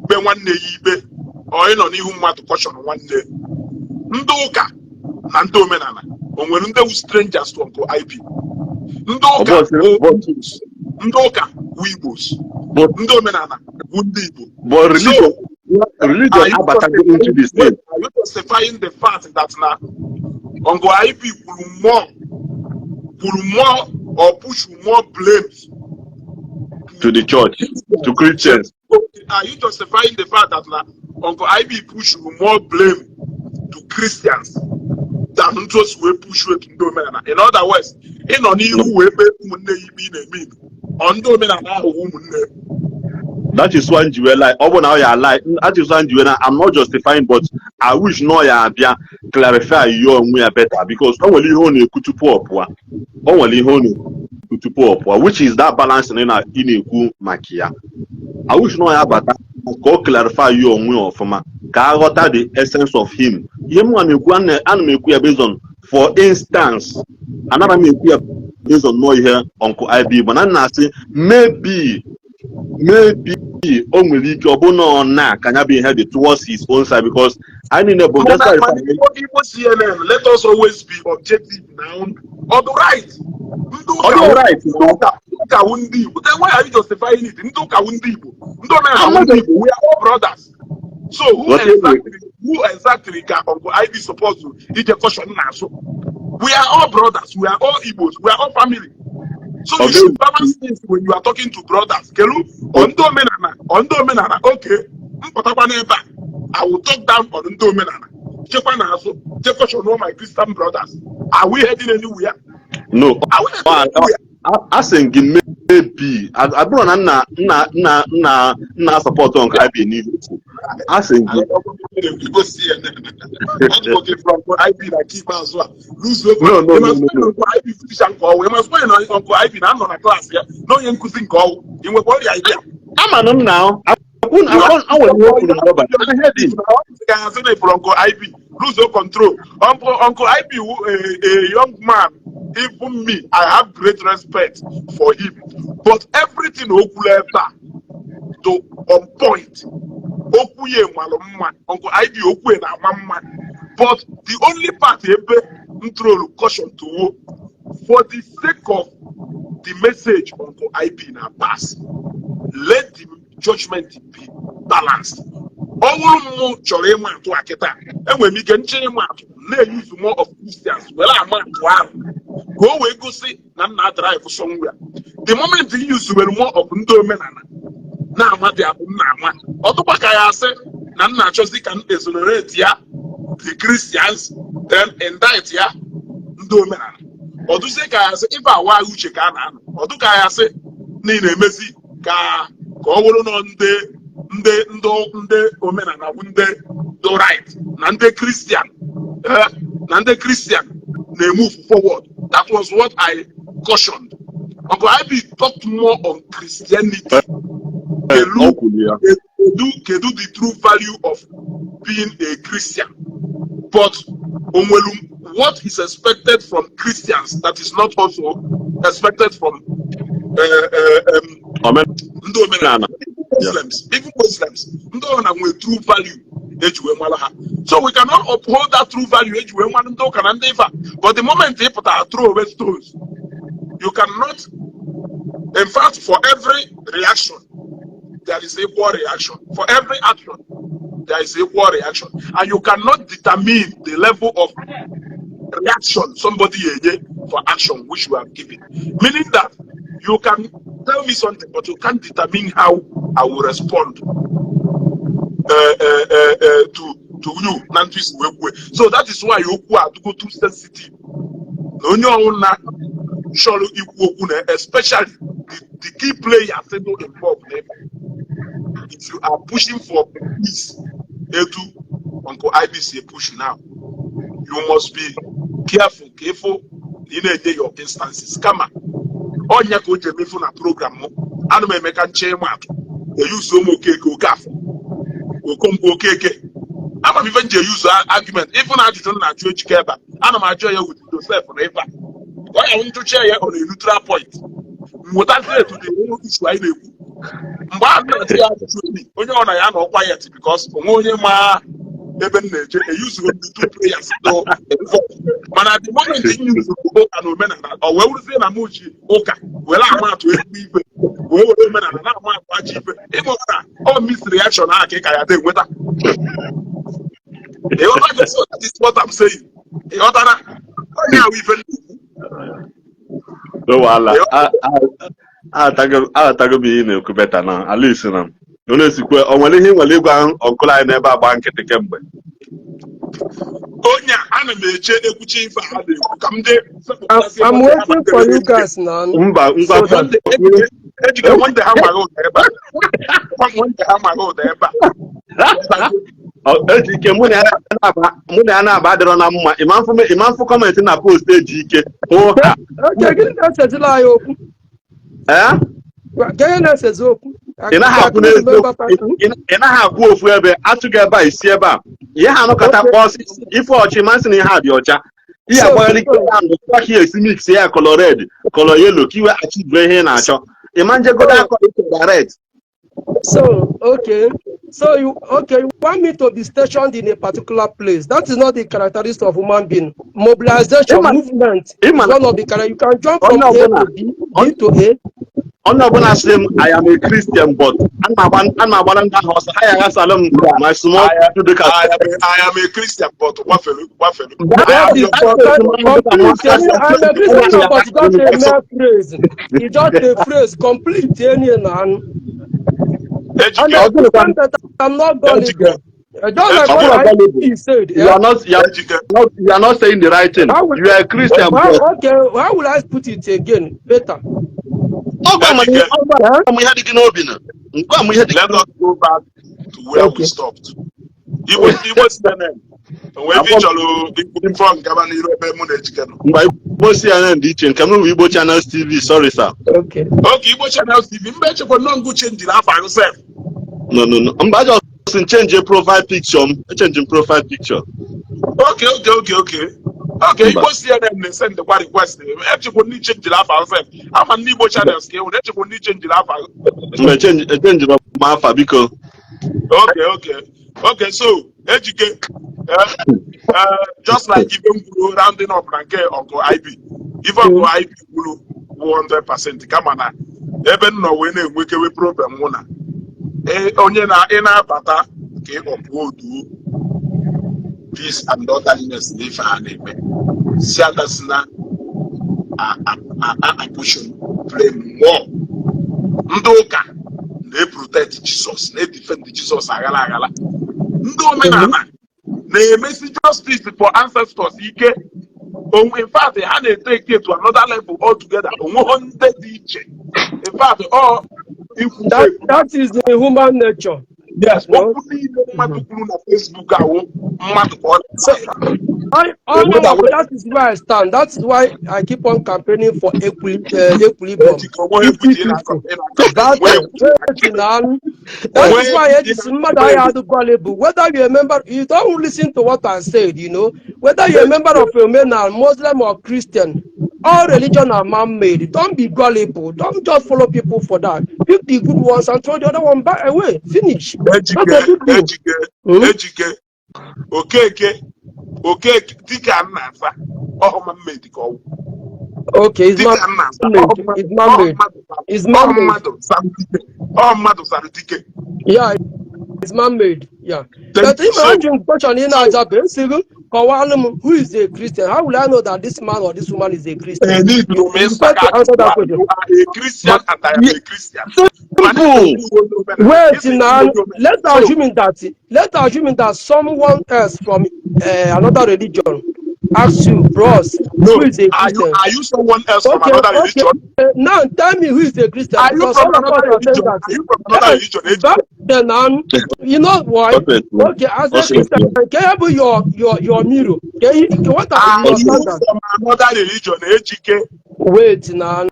kpe nwanne ya ikpe or ịnọ n'ihu mmadụ caution nwanne, ndị ụka na ndị omenala, o nwere ndị wu strangers to Uncle IB? Ndị ụka Ọ wụ Igbos, ndị ụka wụ Igbos, ndị omenala wụ ndị Igbo. But religion So religion are you abatago into the justifying, state. Wait, are you justifying the fact that na Uncle IB kwuru more or push more blames to the church, to Christians? Are you justifying the fact that na Uncle IB push more blame to Christians than ntụ o si wee push to ndị omenala? In other words, ịnọ n'ihu wee kpee ụmụnne ya ikpe ị na-eme Igbo, ọ ndị omenala ahụ wụ ụmụnne? That is why njiwe like ọ bụ na ọ ya lie. That is why njiwe na I'm not justifying, but I wish na ọ ya abịa clarify ya onwe ya better, because o nwere ihe ọ na-ekwu tupu ọ pụọ. O nwere ihe ọ na-ekwu tupu ọ pụọ, which is that balance ị na-ekwu maka ya. I wish na ọ ya bata ka ọ clarify ya onwe ya ọfụma ka a ghọta the essence of him. Ihe m nwa na-ekwu, ana m ekwu ya based on, for instance, anara m ekwu ya based on nọọ ihe Uncle IB, mana m na-asị maybe o nwere ike ọ bụ na ọ na ka ya bụ ihe dị towards his own side, because anyị niile bụ Mana despite mana Igbo, Igbo CNN, let us always be objective now. Ọ dị right, ndị Ọ ụka dị wụ right. ndị ụka, ndị ụka wụ ndị Igbo. Then why are you justifying it? Ndị ụka wụ ndị Igbo, ndị omenala wụ ndị Igbo. We are all brothers. So who Ghọta exactly ka Uncle IB suppose to ije caution n'azụ? We are all brothers, we are all Igbos, we are all family. So you should balance things when you are talking to brothers. Kelu ọ ndị omenala, ọ ndị omenala. Okay, mpụtakwa n'ebe a, I will talk down on ndị omenala. Chekwa n'azụ je caution all my Christian brothers. Are we heading anywhere? No. Are we heading anywhere? A sị gị maybe abụrụ na nna support nke IB n'ihu, a sị gị. Igosi ya ọ dịkwa gị from IB na nke ikpeazụ a luzuo. No. Uncle IB teacher nke ọwụ, ịmasịkwa na Uncle IB na-anọ na class ya na onye nkụzi nke ọwụ, ị nwekwa ọrịa idea. Amanụ m na akwụ nwere ihe o kwuru mgbe ọ bata ihe dị. Ga-asị na ifuru Uncle IB lose control. Uncle IB wu a young man. Even me, I have great respect for him, but everything o kwuru ebe a to on point, okwu ya malụ mma. Uncle IB, okwu ya na-ama mma, but the only part ebe m throw caution to wo for the sake of the message Uncle IB na pass, let the judgment be balanced. Ọ bụrụ mụ chọrọ ịma atụ a kịta, enwere m ike nche ịma atụ na-eyuzu more of Christians were ama atụ ahụ ka o wee gosi na m na-drive somewhere. The moment you use were more of ndị omenala na-ama dị abụ m na-ama, ọtụkwa ka ya asị na m na-achọzi ka m exonerate ya the Christians, then indict ya ndị omenala. Ọdụzie ka ya asị ife awa uche ka a na-anọ ọdụ ka ya asị na ị na-emezi ka ọ bụrụ na ndị omenala bụ ndị do right na ndị Christian, na ndị Christian na-emove forward. That was what I cautioned. Uncle IB talked more on Christianity. O kwuru ya. Kedu the true value of being a Christian, but onwelu what is expected from Christians that is not also expected from ndị omenala, Muslims, even Muslims, ndị ọbụla nwere true value eji wee mara ha. So we cannot uphold that true value eji wee mara ndị ụka na ndị ife a. But the moment ị pụtara throw away stones, you cannot. In fact, for every reaction there is equal reaction, for every action there is equal reaction, and you cannot determine the level of reaction somebody enye for action which you have given. Meaning that you can tell me something, but you can't determine how I will respond to you na ntụ isi wee kwue. So that is why okwu a adịgo too sensitive na onye ọbụla chọrọ ikwu okwu na especially the key players dị involved n'ebe. If you are pushing for peace etu Uncle IBC push now, you must be careful ka ịfụ na ị na-enye your instances kama ọnya ka o ji emefu na program m. Ana m eme ka nche ịma atụ eyuzuo m Okeke, Okafọ, Okonkwo, Okeke. Ama m ife m ji eyuzu argument ịfụ na ajụjụ m na-ajụ Ejike ebe a, ana m ajụ ya with Joseph na ebe a ka ọ ya njụcha ya on a neutral point, m wetazie etu the whole issue anyị na-ekwu. Mgbe a na-ajụ ya ajụjụ enyi onye ọ na ya nọ quiet because onwe onye ma ebe m na-eje, eyuzugo the two players do involved. Mana the moment m yuzuru ụka na omenala, ọ wee wụrụzie na m ji ụka were ama atụ ezigbo ife, wee were omenala na-ama atụ ajọ ife, ịma na ọ misreaction ahụ ka ị ka ya na-enweta. Ịghọtago? So that is what I'm saying. Ịghọtara onye ahụ ife m na-ekwu? No wahala. Aghọtago m ihe ị na-ekwu better na at least na ọ na-esikwe o nwere ihe ị nwere ịgwa uncle anyị n'ebe agba nkịtị kemgbe. Onye a, ana m eche ekwuchi ife a na-ekwu ka m jee. I'm waiting for you guys now. Mba, ngwa. So that Ejike, nwanne, ha maghị ụda ebe a, nwanne, ha maghị ụda ebe a. Ejike, mụ na ya na-aba adịrọ na mma. Ịma mfụ comment na post Ejike hụ ha. Okay, gịnị na-esezila anyị okwu? Ee. Gịnị na-esezi okwu? Ị naghị akwụ n'eziokwu, ị naghị akwụ ofu ebe atụghị ebe a isi ebe a ihe ha anọkọta kpọọ ife ọchị masị na ihe a dị ọcha, ihe agbagharị ike ya ndụ ka esi mix ya color red, color yellow, ka iwe achieve ihe ị na-achọ. Ịma njegodo akọ direct. So, okay. So you okay, you want me to be stationed in a particular place. That is not the characteristic of human being. Mobilization, movement is one of the character. You can jump from A to B, B to A. Onye ọbụla sị m, "I am a Christian," but ana m agbara ndị ahụ ọsọ, ha ya aghasala m my small dịka I am a Christian, but gbafelu gbafelu. That is for complete. I'm a Christian, but it's just a mere phrase. It's just a phrase. Complete any man. I'm a Christian, but I'm not gullible. Just like Ọ what bụrụ I gullible. said. You Eh? are not, you are Ejike. not, you are not saying the right thing. How will, You are a Christian, how, but okay, how will I put it again better? ọ gwa m Ejike. ọ gwa Eh? m ihe dị gị n'obi na gwa m ihe dị gị Let us go back to where we Okay. stopped. Igbo CNN. Onwe ebe ị chọrọ ikwu before ngaba n'iru ebe mụ na Ejike nọ. Mgbe Igbo CNN dị iche, nke m bụ Igbo Channels TV. Sorry, sir. Okay. Okay, Igbo Channels TV. Mgbe echekwa nnọọ ngụ chenjiri afọ ahụ sef. No, mba, just change profile picture m, change profile picture. Okay. Mba. Igbo CNN na-esendịkwa request. Echekwa ndị chenjiri afọ ahụ sef. Ama ndị Igbo Channels ka ewu echekwa ndị chenjiri afọ ahụ. Mgbe echenjiri m afa, biko. Okay. So, Ejike, just like ife m kwuru, rounding up na nke Uncle IB. Ife Uncle IB kwuru wụ 100%, kama na ebe m nọ wee na-enwekewe problem nwụ na onye na ị na-abata ka ị uphold peace and orderliness na ife a na-eme si agasina apushin blame more. Ndị ụka na-eprotect Jesus, na-edefend Jesus aghara aghara. Ndị omenala na-emesi justice for ancestors ike. In fact, ha na-etake it to another level altogether. Onweghị ndị dị iche. In fact, ọ ikwu That is the human nature. Yes. No? Okwu niile mmadụ kwuru na Facebook ahụ mmadụ ka ọ So, I, oh no, that is where I stand. That is why I keep on campaigning for equilibrium. Ejike, onweghị ekwuji ị na-akọ ị na-akọ. That, Onweghị wait now. That is why it is mmadụ anyị adụ gullible. Whether you're a member, you don't listen to what I said. Whether you're a member of a Muslim or Christian, all religion are man-made. Don't be gullible. Don't just follow people for that. Pick the good ones and throw the other one back away. Finish. That's Ejike, a big deal. Ejike, Hmm? Ejike, Okeke, Okeke, dike a nna-asa, ọhụma mmedi ka ọwụ. Okay, it's Dike a nna-asa, man-made. It's man-made. It's man-made. mmadụ zara dike, ọ mmadụ zara dike. Yeah, it's man-made. Yeah. Thank But you. if I ask question in Ajabe, kọwalụ m who is a Christian? How will I know that this man or this woman is a Christian? Need to You got to answer that question. You are a Christian and I am a Christian. Simple. Wait now, let's assuming that someone else from another religion asks you, bros, No, who is a are you Christian? are you someone else from Okay, another okay. religion? Now tell me who is a Christian, Are you because from all of us another are saying religion? that. Are you from another Yes, religion? Ejike? back then, now, you know why? Okay. Okay, as a Okay. Christian, can you have your mirror? Can you, what are Are your you standards? from another religion, Ejike? Wait now,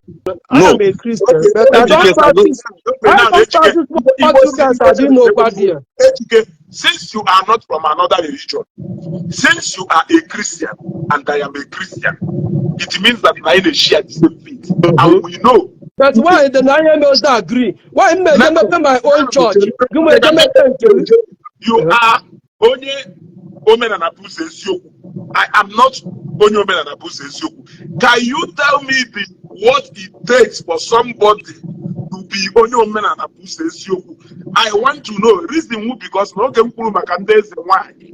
I No. am a Christian, Okay, but I Ejike, don't I don't- practice. Okay, I now, don't Ejike, practice what you guys are doing over there. Ejike, since you are not from another religion, since you are a Christian and I am a Christian, it means that we are share the same faith. And we know. But why the nine members don't agree? Why me they my own church? You may make You are onye omenala bụ ụzọ eziokwu. I am not onye omenala bụ ụzọ eziokwu. Can you tell me the what it takes for somebody to be onye omenala bụ ụzọ eziokwu? I want to know reason who, because n'oge m kwuru maka ndị eze nwanyị,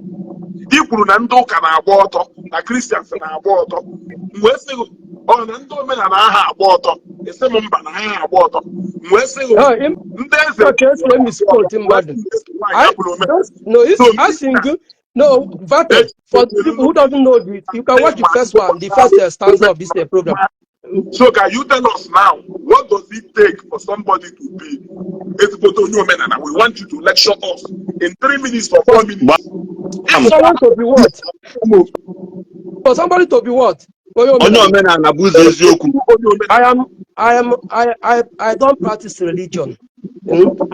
i kwuru na ndị ụka na-agba ọtọ na Christians na-agba ọtọ, m wee sị gị, ọ na ndị omenala aha agba ọtọ? Esi m mba, na ha agba ọtọ. M wee sị gị, ndị eze Ka esi misquote mmadụ. nwanyị abụrụ omenala. No, it's asking you. No, Vate, for the people who doesn't know this, you can watch the first one, the first stanza of this program. So can you tell us now, what does it take for somebody to be ezigbote onye omenala? We want you to lecture us in 3 minutes or 4 minutes. For someone to be what? For somebody to be what? Onye Onye omenala. Omenala bụ ụzọ eziokwu. Onye omenala. I don't practice religion.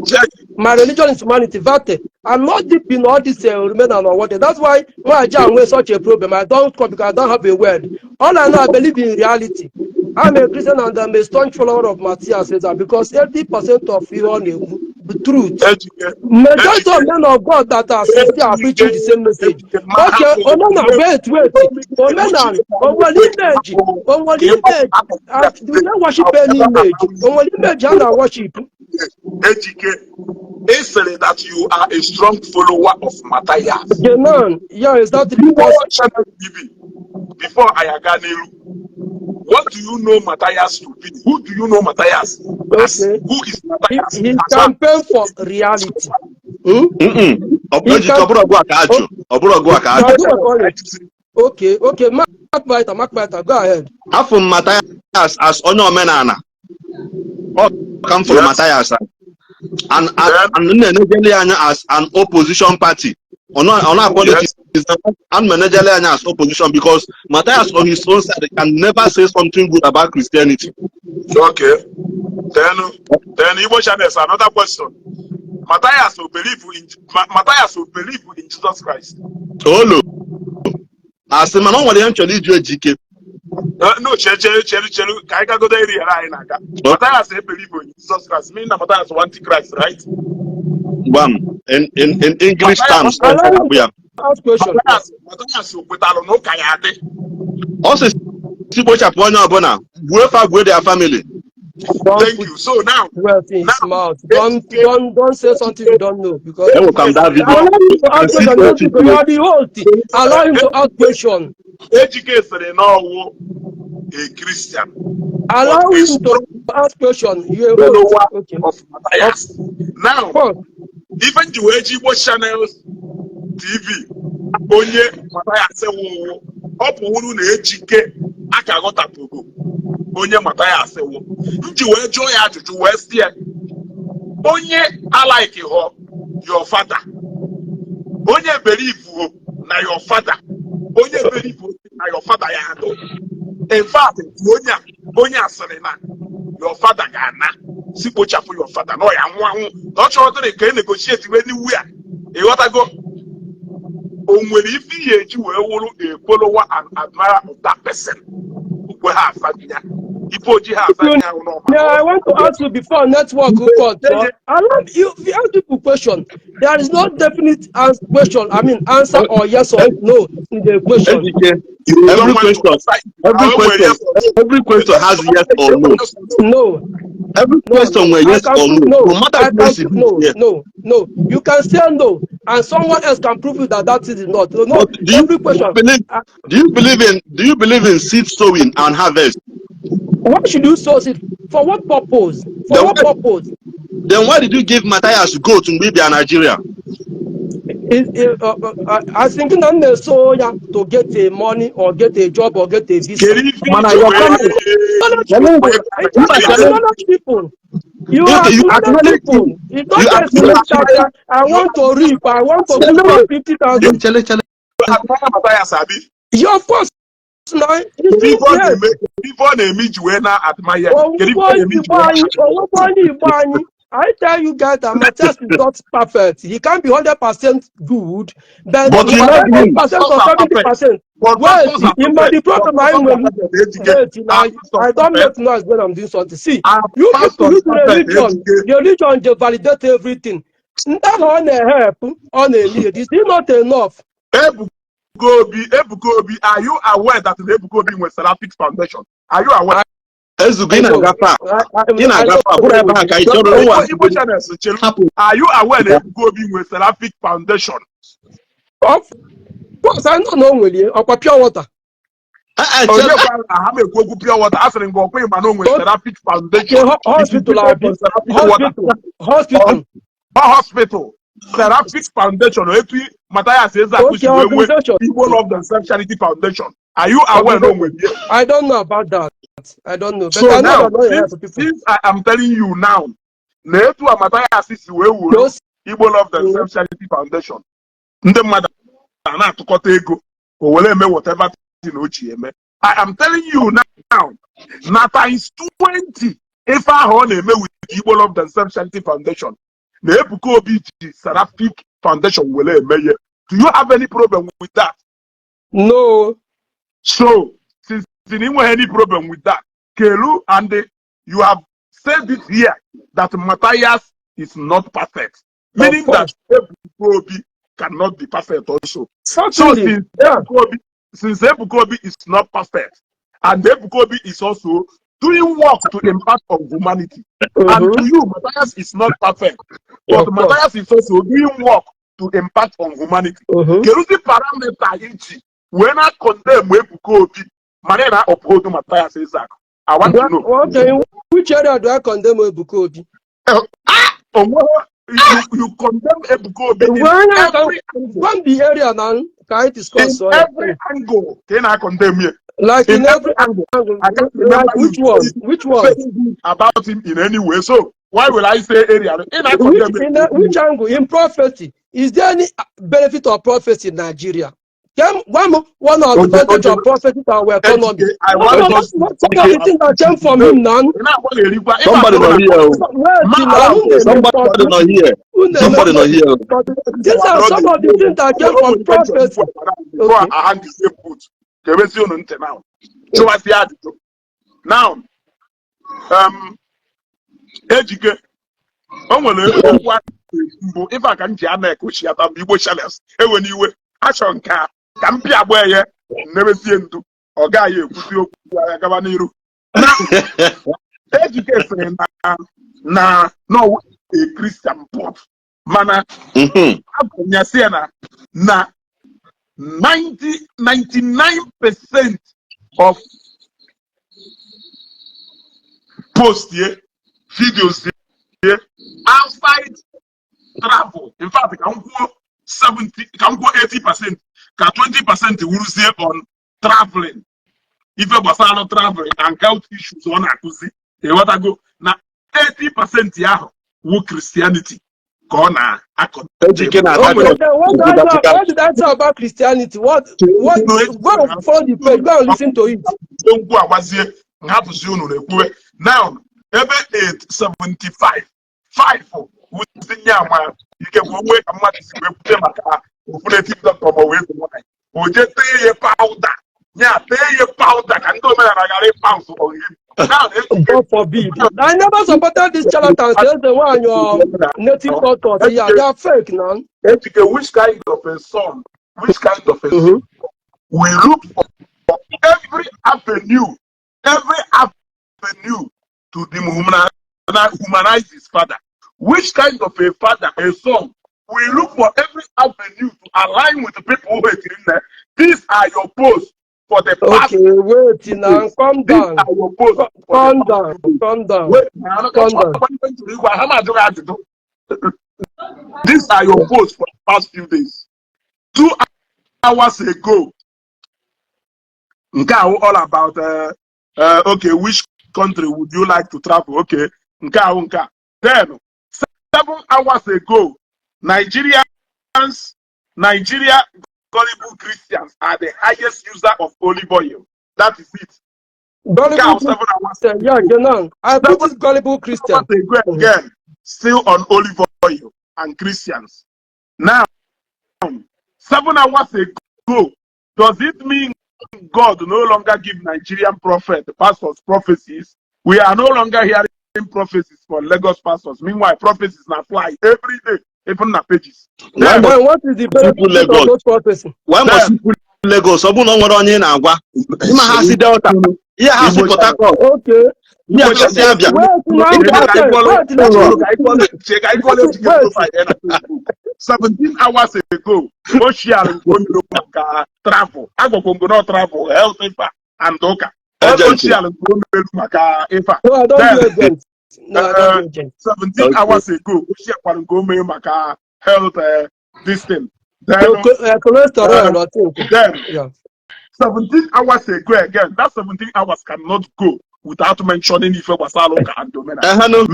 Check. My religion is humanity. Vate, I'm not deep in all this omenala or what. That's why when I jam with such a problem, I don't come because I don't have a word. All I know, I believe in reality. I'm a Christian and I'm a staunch follower of Matthias Caesar because 80% of you on the truth. Ejike. Majority of men of God that are sincere are preaching the same message. Okay, Omena, wait, wait. Omena, onwere image, onwere image. Do not worship any image. Onwere image a na worship. Ejike, ị sịrị that you are a strong follower of Matthias. Genan, yeah, is that You because watch Channel TV before I aga n'iru. What do you know Matthias to be? Who do you know Matthias as? Okay. Who is He, Matthias? he As campaign for reality. Hmm? Mm-mm. Ọ bụ Ejike, ọ bụrụ ọgụ a ka ajụ, ọ bụrụ ọgụ a ka ajụ. Okay, Mark Vita, Mark Vita, go ahead. Afụ m Matthias as onye omenala. Ọ ka m fụrụ Matthias and m na-enejeli anya as an opposition party. Ọ na politics, and manejeli anya as opposition because Matthias on his own side can never say something good about Christianity. Okay. Then Igbo Channels, another question. Matthias will believe in Jesus Christ. Olo asị, mana ọ nwere ihe m chọrọ iju Ejike. No, chere, chere, chere, chere, ka anyị gagodo eri ere anyị na-aga. Matthias e believe in Jesus Christ, meaning that Matthias was Antichrist, right? Gbam, in English terms, Allow him ya to ask question. Matthias kwetalụ na ụka ya adị. Ọ sị si kpochapụ onye ọbụla, gbuo fa, gbuo their family. Don't Thank put you. So now, words in his now, mouth. Don't say something you don't know because Enwekwa m that video. Allow him to I ask see question. what it You are the host. Allow him to ask question. Ejike sịrị na ọwụ a Christian, Allow but a him to strong ask question. You a host. Follower of Matthias. Now, Of course. ife nji wee ji Igbo Channels TV, onye Matthias wụwụ, ọ pụwụrụ na Ejike aka ghọtapụgo onye Matthias wụ, nji wee jụọ ya ajụjụ wee sị ya, onye alike họ your father, onye believe na your father, onye believe na your father ya adụ, in fact, onye a, onye a sịrị na your father ga-ana, si kpochapụ your father, na ọ ya nwụ anwụ, na ọ chọrọ dịrị ka e negotiate wee n'iwu ya, ịghọtago? O nwere ife ihe eji wee wụrụ a follower and admirer of that person, okwe ha asa ya, ife oji ha asa ya ahụ n'ọma. Yeah, I want to ask you before network cut. Allow you, if you ask people question, there is no definite answer question. I mean, answer or yes or no in the question. Ejike, You don't every want to question, answer it. every I nwere question, yes or no. every question has yes or no. No, Every no, question were I yes can or prove no. no. No matter I who can it is, no, yes. no. You can say no, and someone else can prove you that that is not. No, no. But do you Every question. believe? Do you believe in seed sowing and harvest? Why should you sow it? For what purpose? For Then what purpose? Then why did you give Matthias goat mgbe ị bịa Nigeria? I think na m na-eso ya to get a money or get a job or get a visa. Kedu ife Mana iji your wee comment, Acknowledge people. You acknowledge people. You Okay, you acknowledge acknowledge people. him. It's not You just acknowledge that I want to reap. I want to give out 50,000. Chele, chele. Admire Matthias, abi? Yeah, of course. Now, Kedu ife ọ yes. na-eme, kedu ife ọ na-eme iji wee na-admire ya? Kedu ife ọ Owukwo na-eme iji Igbo wee anyị, owukwo onye Igbo anyị. I tell you guys that Matthias is not perfect. He can't be 100% good, but But you love him. 100% or 70%. But Wait, pastors are in my perfect. the problem But I pastors will are perfect, Ejike. wait now. Are pastors I don't perfect? make noise when I'm doing something. See, Are you people pastors use perfect, religion. Ejike? The religion, they validate everything. Ndị ahụ ọ na-help, ọ na-eme it. Is it not enough? Ebuka Obi, Ebuka Obi, are you aware that the Ebuka Obi nwere Seraphic Foundation? Are you aware? Ezugo, ị I know. na-agafe a. Ị I na-agafe a. Bụrụ ebe a ka ị chọrọ Igbo, ụwa. Igbo Channels, chere. Hapụ. Are you aware na Ebuka Obi nwere Seraphic Foundation? Of course, I know na o nwere ọkwa pure water. Eh, eh, Onye chere. gwara na ha ma ekwu okwu pure water, a sịrị gị ọkwa ịma na o nwere Seraphic Okay, Foundation. Hospital It is abi different from Seraphic water. Hospital, hospital. Ọ hospital. Seraphic Foundation, etu Matthias Ezeaku si wee nwee organization. Igbo Love Themselves Charity Foundation. Are you aware na o nwere ihe? I don't know about that. I don't know. But So I know now, that no since, help people. since I am telling you now, na etu a Matthias si wee wuru Those Igbo Love Themselves Charity Foundation, ndị mmadụ a na-atụkọta ego o were eme whatever thing o ji eme. I am telling you now, na times 20 ife ahụ ọ na-eme with Igbo Love Themselves Charity Foundation, na Ebuka Obi ji Seraphic Foundation were eme ihe. Do you have any problem with that? No. So, since you didn't have any problem with that, Kelu, and you have said it here that Matthias is not perfect, meaning that Course. Ebuka Obi cannot be perfect also. So Certainly. since Ebuka Obi is not perfect, and Ebuka Obi is also doing work to impact on humanity, and to you, Matthias is not perfect, but Of course. Matthias is also doing work to impact on humanity. Keduzi parameter iji wee na condemn Ebuka Obi mana ị na uphold Matthias Ezeaku? I want to know. Okay, in which area do I condemn Ebuka Obi? Onweghị You condemn Ebuka Obi in When I every can angle. Come the area now, can I In discuss? So every angle, ka ị na-condemn ya. Like In in every every angle. angle, I can't remember like you which one? Which one? saying good about him in any way. So why will I say area? Ị Which na-condemn in which angle? In prophecy, is there any benefit of prophecy in Nigeria? Can one advantage of prophecy to our economy? Ejike, I No, want no, us what some of the things that came from him now. Ị na-agbalị. Somebody nọ here o. Wait, now, Somebody nọ here. Somebody nọ here. These are some of the things that came from prophecy. Before I hang the same boot, ka emezi unu ntị now. Chụwasị ajụjụ. Now, Ejike, o nwere okwu a mbụ ife a ka m ji ana ekochiata mgbe Igbo channels ewe n'iwe achọ nke a ka m pịa agba eye nnebezie ndu ọ gaghị ekwuzi okwu agha gaba n'iru. Na Ejike sịrị na no a Christian, but mana agwanyasị ya na 90 99% of post ye, videos ye outside travel, in fact ka m kwuo 70, ka m kwuo 80%, ka 20% wuruzie on traveling, ife gbasara traveling and health issues ọ na-akụzi, ịghọtago, na 80% ahụ wu Christianity ka ọ na-akọ. Ejike na-ata. Okay, then what did I say about Christianity? What, go and follow the page, go and listen to it. Okwu agbazie nhapụzi unu na-ekwuwe now ebe 875 5 wuzi nye ama ikekwe onwe ka mmadụ si wee kwute maka ofu native doctor ma wee nwaanyị o jee tee ya powder, nya tee ya powder ka ndị omenala ghara ịpounce on him now. Ejike, God forbid. I never supported this charlatans. There's the one your native doctors. Yeah, they are fake now. Ejike, which kind of a son, which kind of a son we look for every avenue to dehumanize his father? Which kind of a father, a son, we look for every avenue to align with the people who hate him? These are your posts for the past Okay, wait now. Calm These down. are your posts for the Calm past down. 2 days. Calm down. Wait, now, Calm down. these are your posts for the past few days. 2 hours ago, nke ahụ all about okay, which country would you like to travel? Okay, nke ahụ nke a. Then 7 hours ago, Nigerians, Nigeria gullible Christians are the highest user of olive oil. That is it. Nke ahụ Gullible 7 hours Christian. Yeah, you know. I put seven it gullible Christian. hours ago again, still on olive oil and Christians. Now, 7 hours ago, does it mean God no longer give Nigerian prophet, pastors prophecies? We are no longer hearing prophecies for Lagos pastors. Meanwhile, prophecies now fly every day, even na pages. Why Then, must Then what is the you benefit put of Lagos? those prophecies? Why must Then, you put Lagos? Ọ bụrụ na ọ nwere onye ị na-agwa ịma ha si Delta, ihe ha si Igbo Port Harcourt, Okay. ihe ha si Abia. Wait now, okay. Wait now. Wait. Wait. Wait. 17 hours ago, o shiara nke o mere maka travel. Agwagwo m gị na travel, health ife and ụka. O Agent. shiara nke o mere maka ife a. No, I don't Then, do agent. No, I don't do agent. 17 hours ago, o shiakwara nke o mere maka health this thing. Then, So, cholesterol, I think. then 17 hours ago again, that 17 hours cannot go without mentioning ife gbasara ụka and omenala. Ehenụ.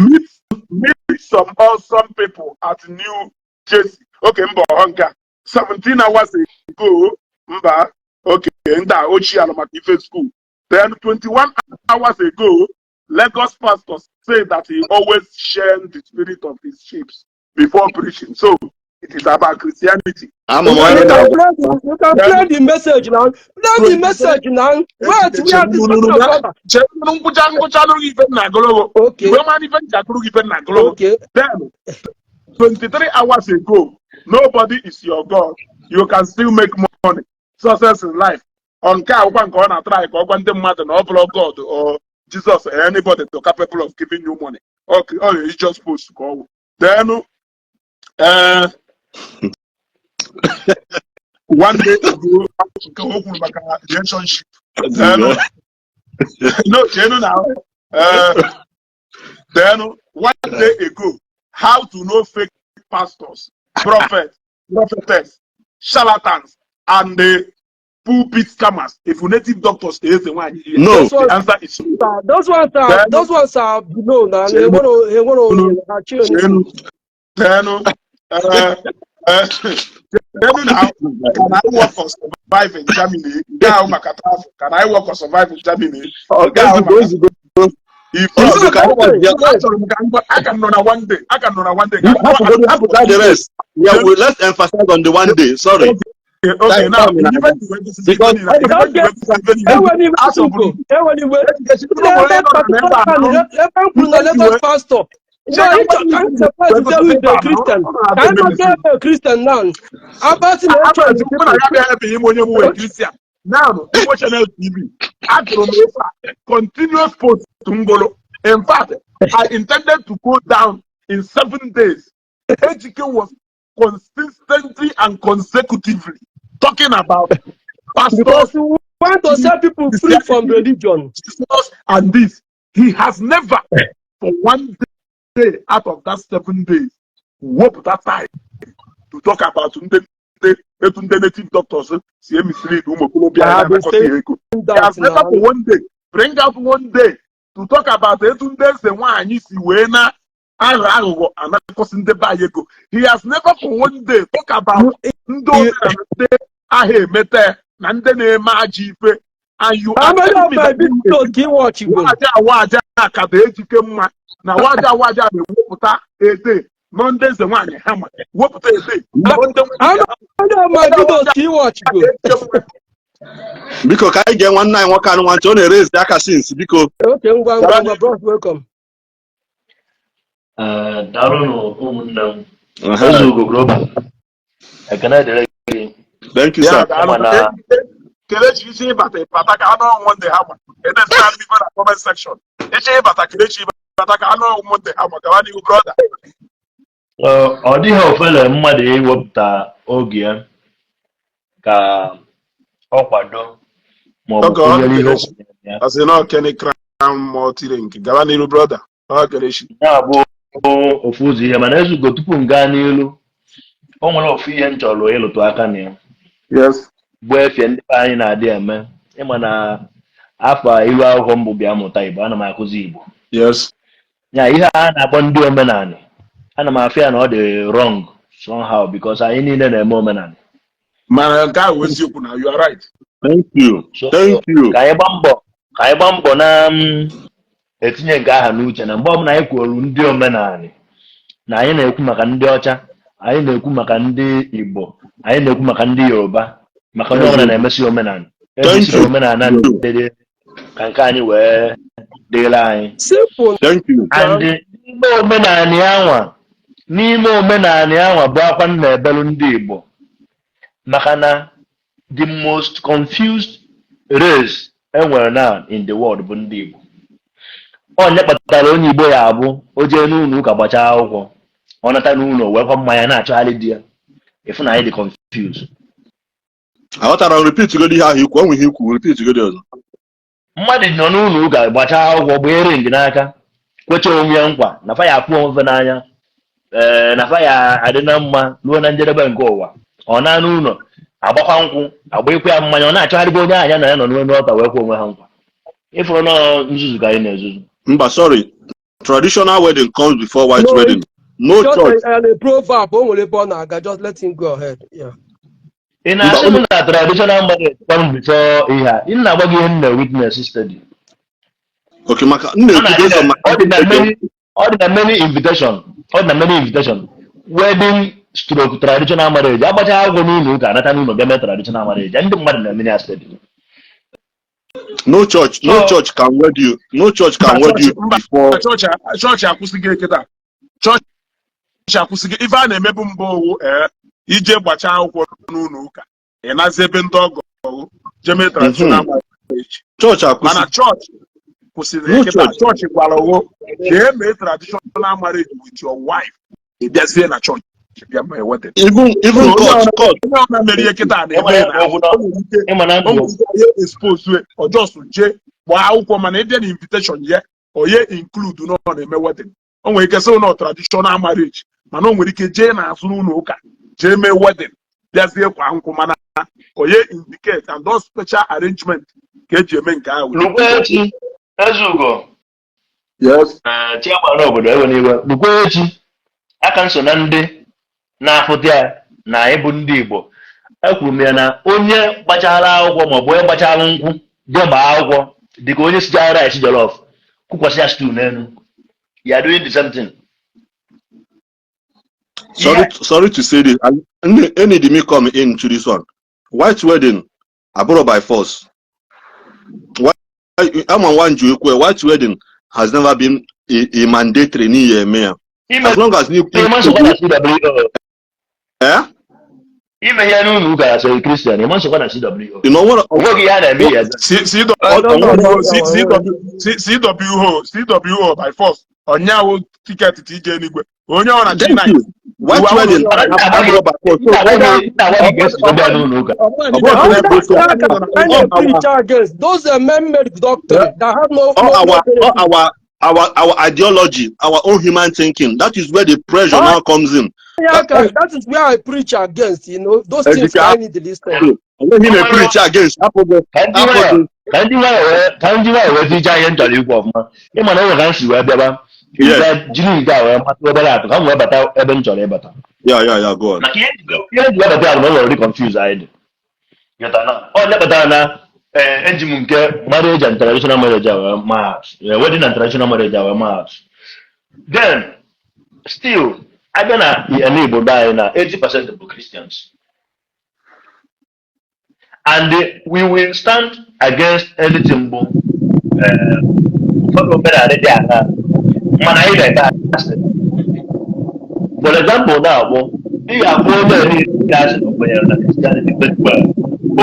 Meet some awesome people at New Jersey. Okay, mba ọ nke a. 17 hours ago, mba, okay, ndị a ochie ala maka ife school. Then 21 hours ago, Lagos pastor say that he always shared the spirit of his sheep before preaching. So it is about Christianity. Ama m You onye can na-agwa. play the, you can play the message now. Play the message now. Wait, we are discussing about Chere ngwụcha ngwụcha n'oge ife m na-agụlụgo. Iwe mara ife m ji agụrụ gị ife m na-agụlụgo. Then, 23 hours ago, nobody is your God. You can still make money. Success in life. On nke akwụkwọ nke ọ na-atry ka ọ gwa ndị mmadụ na ọ bụrụ God or Jesus or anybody to capable of giving you money. Okay, oh, you just post ka ọ wụ. Then, one day ago, nke o kwuru maka relationship. Then, no, chenu na. Then, one day ago, how to know fake pastors, prophets, prophetess, charlatans, and the pulpit scammers if native doctors eze nwaanyị here? No. Those The ones answer is no. are, those ones are Then those ones are below now. They want to achieve Chenu, anything. chenu, chenu now. Can I work or survive in Germany? Nke ahụ maka travel. Can I work or survive in Germany? Nke ahụ Ezigbo maka ezigbo. if Ezigbo ka anyị Wait, bịa. wait. Achọrọ m ka m gwa, aka m nọ na one day, aka m nọ na one day ka m gwa. Hapụgodu, hapụta the rest. Yeah, we let's emphasize on the one day. Sorry. Okay, now Time na- ife ji wee gosi ife Because niile, ife ji wee gosi ife niile, Enwere iwe. Achọburu Ezugo, enwere iwe. Onye nọ n'ebe a nọ. Ebe m kwuru na Lagos pastor. No, ịchọ ka m separate say who is a Christian. Ka anyị mata ebe Christian now. Abasi na eche. Mụ na ya bịa ebe ime onye m wee Christian. Now, Igbo Channel TV, ajụrụ m ife a continuous post ngolo. In fact, I intended to go down in 7 days. Ejike was consistently and consecutively talking about pastors, Because we want to set people free from religion. Jesus and this. He has never, for one day out of that 7 days, wepụta time to talk about ndị ndị etu ndị native doctors si emislead ụmụ okorobịa I have been na-anakọta saying ego. He that has never now. for one day bring out one day to talk about etu ndị eze nwaanyị si wee na aghọ aghụghọ anakọsị ndị be anyị ego. He has never for one day talk about ndị omenala, ndị agha emete na ndị na-eme ajọ ife, and you How are many telling of me my that videos ka ị watch go? Waja waja ka bụ Ejike mma na waja waja na-ewepụta ede nọ ndị eze nwaanyị ha ma wepụta ede nọ ndị How many of my videos ka ị watch go? Biko, ka anyị gee nwanne anyị nwoke anụ nwantị, ọ na-ere ezi aka since, biko. Okay, ngwa ngwa ngwa, bros, welcome. Ee, daalụnụ ụmụnne m. Ezugo Global, ekene dịrị gị. Thank you, Ya sir. daalụ. Mana Kelechi, isi ịbata ịbata ka anụ ọnwụ ndị ha ma edesịra ndị na comment section. Iche ịbata, Kelechi, ịbata ka anụ ọnwụ ndị ha ma. Gawa n'ihu, brother. Ọ dịghị ofele mmadụ iwepụta oge ya ka ọ kwado maọbụ Oge ọ kụnyere ihe o Kelechi. kwenyere ya. Asị na Kenny Crown Multi-Link. Gawa n'iru, brother. Ọ Kelechi. Na-abụ ofu ụzọ ihe, mana Ezugo, tupu m gaa n'ilu, o nwere ofu ihe m chọrọ ịlụtụ aka na ya bụ efie ndị be anyị na-adị eme. Ịma na afọ iru akwụkwọ mbụ bịa mụta Igbo, ana m akụzi Igbo. Ya ihe a na-akpọ ndị omenala, ana m afụ ya na ọ dị wrong somehow, because anyị niile na-eme omenala. Mana nke ahụ eziokwu na you are right. Thank you. So Thank you. ka anyị gbaa mbọ, ka anyị gbaa mbọ na etinye nke aha n'uche na mgbe ọbụla anyị kwuru ndị omenala, na anyị na-ekwu maka ndị ọcha, anyị na-ekwu maka ndị Igbo, anyị na-ekwu maka ndị Yoruba, maka onye ọbụla na-emesi omenala. Thank Emesiri you. omenala ndị ka nke anyị wee dịrị anyị. Simple. Thank you. And n'ime omenala anwa, n'ime omenala anwa bụ akwa m na-ebelu ndị Igbo, maka na the most confused race enwere now in the world bụ ndị Igbo. Onye kpatara onye Igbo ya abụ o jee n'ụlọ ụka gbachaa akwụkwọ, ọ nata n'ụlọ wekwa mmanya na-achọgharị di ya. Ịfụ na anyị dị confused. Aghọtara m. Repeat godi ihe ahụ ikwu, o nwe ihe ikwu, repeat godi ọzọ. Mmadụ nọ n'ụlọ ụka gbachaa akwụkwọ, gbaa ring n'aka, kwecha onwe ya nkwa na fa ya afụ onwe n'anya, ee, na fa ya adị na mma ruo na njedebe nke ụwa. Ọ na n'ụlọ agbakwa nkwụ, agba ịkwa ya mmanya, ọ na-achọgharịba onye ahụ ya na ya nọ n'elu ọta wee kwe onwe ha nkwa. Ịfụrụ nọ nzuzu ka anyị na-ezuzu. Mba, sorry, traditional wedding comes before white No, wedding. No just church. a proverb. O nwere ebe ọ na-aga. Just let him go ahead. Yeah. Ị na-asị m na traditional marriage come before ihe a? Ị na-agba gị ihe m na witness study. Okay, maka m Ọ na-ekwu na-adị based on na my ọ dị na many, ọ dị na many invitation, ọ dị na many invitation, wedding stroke traditional marriage. Agbacha akwụkwọ n'ụlọ ụka, anata n'ụlọ bịa mee traditional marriage. Ndị mmadụ na-eme ya steady. No church, no So church can wed you. No church Mba, can wed you chọọchị, mba, before. Chọọchị, chọọchị akwụsịghị kịta. Chọọchị akwụsịghị. Ife a na-emebu mbụ owu, ee, ije gbachaa akwụkwọ n'ụlọ ụka, ị nazi ebe ndị ọgọ ọgụ jee mee traditional marriage. Chọọchị akwụsị. Mana chọọchị kwụsịrị No kịta. church. Chọọchị gwara ụgwọ jee mee traditional marriage with your wife, ị bịazie na chọọchị bịa mee wedding. Even So onye court ọbụla court onye ọbụla mere ihe kịta ịma na-eme na na okwu na o nwere ike ịma na o ndụ nwere ike onye expose ọ just jee gbaa akwụkwọ, mana ịbịa na invitation ya, onye include na ọ na-eme wedding, o nwere ike sị na traditional marriage. Mana o nwere ike jee n'azụ n'ụlọ ụka jee mee wedding, bịazie kwa nkwụ, mana onye indicate and those special arrangement ka eji eme nke ahụ. Lukwa echi, Ezeugo. Yes. Chiagba n'obodo ewe n'iwe. Lukwa echi, aka nso na ndị na-afụta ya na anyị bụ ndị Igbo. Ekwuru m ya na onye gbachara akwụkwọ maọbụ onye gbachara nkwụ jee gbaa akwụkwọ dịka onye sichara rice jollof kwụkwasị ya stew n'elu. You are doing the same thing. Sorry, sorry to say this. I need me come into this one. White wedding, abụrụ by force. Why? I'm on one Jew. White wedding has never been a mandatory n'ihe eme ya. Ime As long as you ịma nsokwa na CWO. Eh? Ime ihe n'ụlọ ụka as a Christian, ịma nsokwa na CWO. You know what? Onweghị ihe a na-eme ya. I don't know about C, that one. CW, C, CWO, CWO by force ọnyawo ticket ije eluigwe onye ọ na Thank you. White wedding abụrụ by force. So whether Na-agwa gị ka esi bịa n'ụlọ ụka. Ọ bụrụ na ebe so I dey preach against those man-made doctrine that have no all no our no all benefit. our ideology, our own human thinking. That is where the pressure now comes in. Yeah, okay, that is where I preach against. Those things Ejike, I need to listen. Onweghị na-preach against. Hapụgo. Ka ndị nwayọ ka ndị nwayọ wee ka ndị nwayọ wee tichaa ihe m chọrọ ikwu ọfụma. Ịma na enwe ka m si wee bịaba. Yes. Bịa jiri nke a wee mata obere atụ ka m wee bata ebe m chọrọ ịbata. Yeah. Go on. Maka ihe eji webata ya bụ na o nwere ụdị confuse anyị dị. Ghọtara na ọ kpatara na eji m nke marriage and traditional marriage a wee maa atụ, wedding and traditional marriage a wee maa atụ. Then still abịa na ala Igbo be anyị na 80% bụ Christians, and we will stand against anything bụ ụfọdụ omenala dị aṅaa, mana anyị na-ete asị. For example, na-abụ ị ga-afụ onye niile asị na o kwenyere na Christianity very well,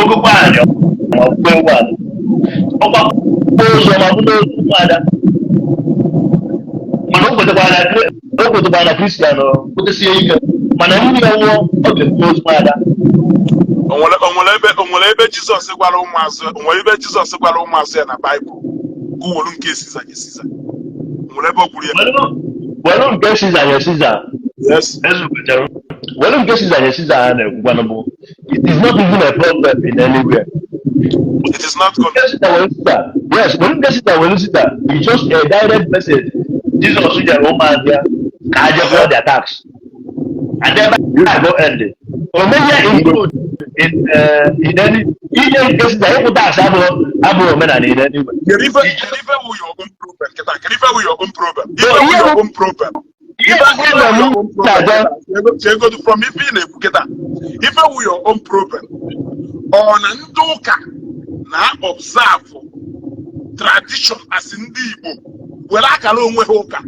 ogụkwa anyị ma ọ bụ ewu ala ọkwa ụzọ ma ọ bụ n'ozu ụmụada, mana o kwetekwara na Christian, o kwetesie ike, mana ndị ya nwụọ, ọ ga-ekwu ozu ụmụada. Onwere ebe Jizọs gwara ụmụazụ, onwere ebe Jizọs gwara ụmụazụ ya na Baịbụl gụwolu nke Siza nye Siza? Onwere ebe o kwuru ya? Welu nke Siza nye Siza. Yes. Ezugotere welu nke Siza nye Siza ha na-ekwukwanụ bụ it is not even a problem in anywhere. It is not Nke Siza welu Siza, yes, welu nke Siza welu Siza is just a direct message Jizọs nyere ụmụazụ ya ka ha jee kwụọ their tax and ebe a go end. O meghị include in any inye nke Siza. Ịkwụ tax abụrụ omenala in anywhere. Kedu ife wụ your own problem kịta? Kedu ife wụ your own problem? So, Ife wụ ihe your bụ own problem, ihe ife bụ ife wụ problem your own problem na-aja kịta, chegodu from ife ị na-ekwu kịta, ife wụ your own problem, ọ na ndị ụka na-observe tradition as ndị Igbo were akara onwe ha ụka.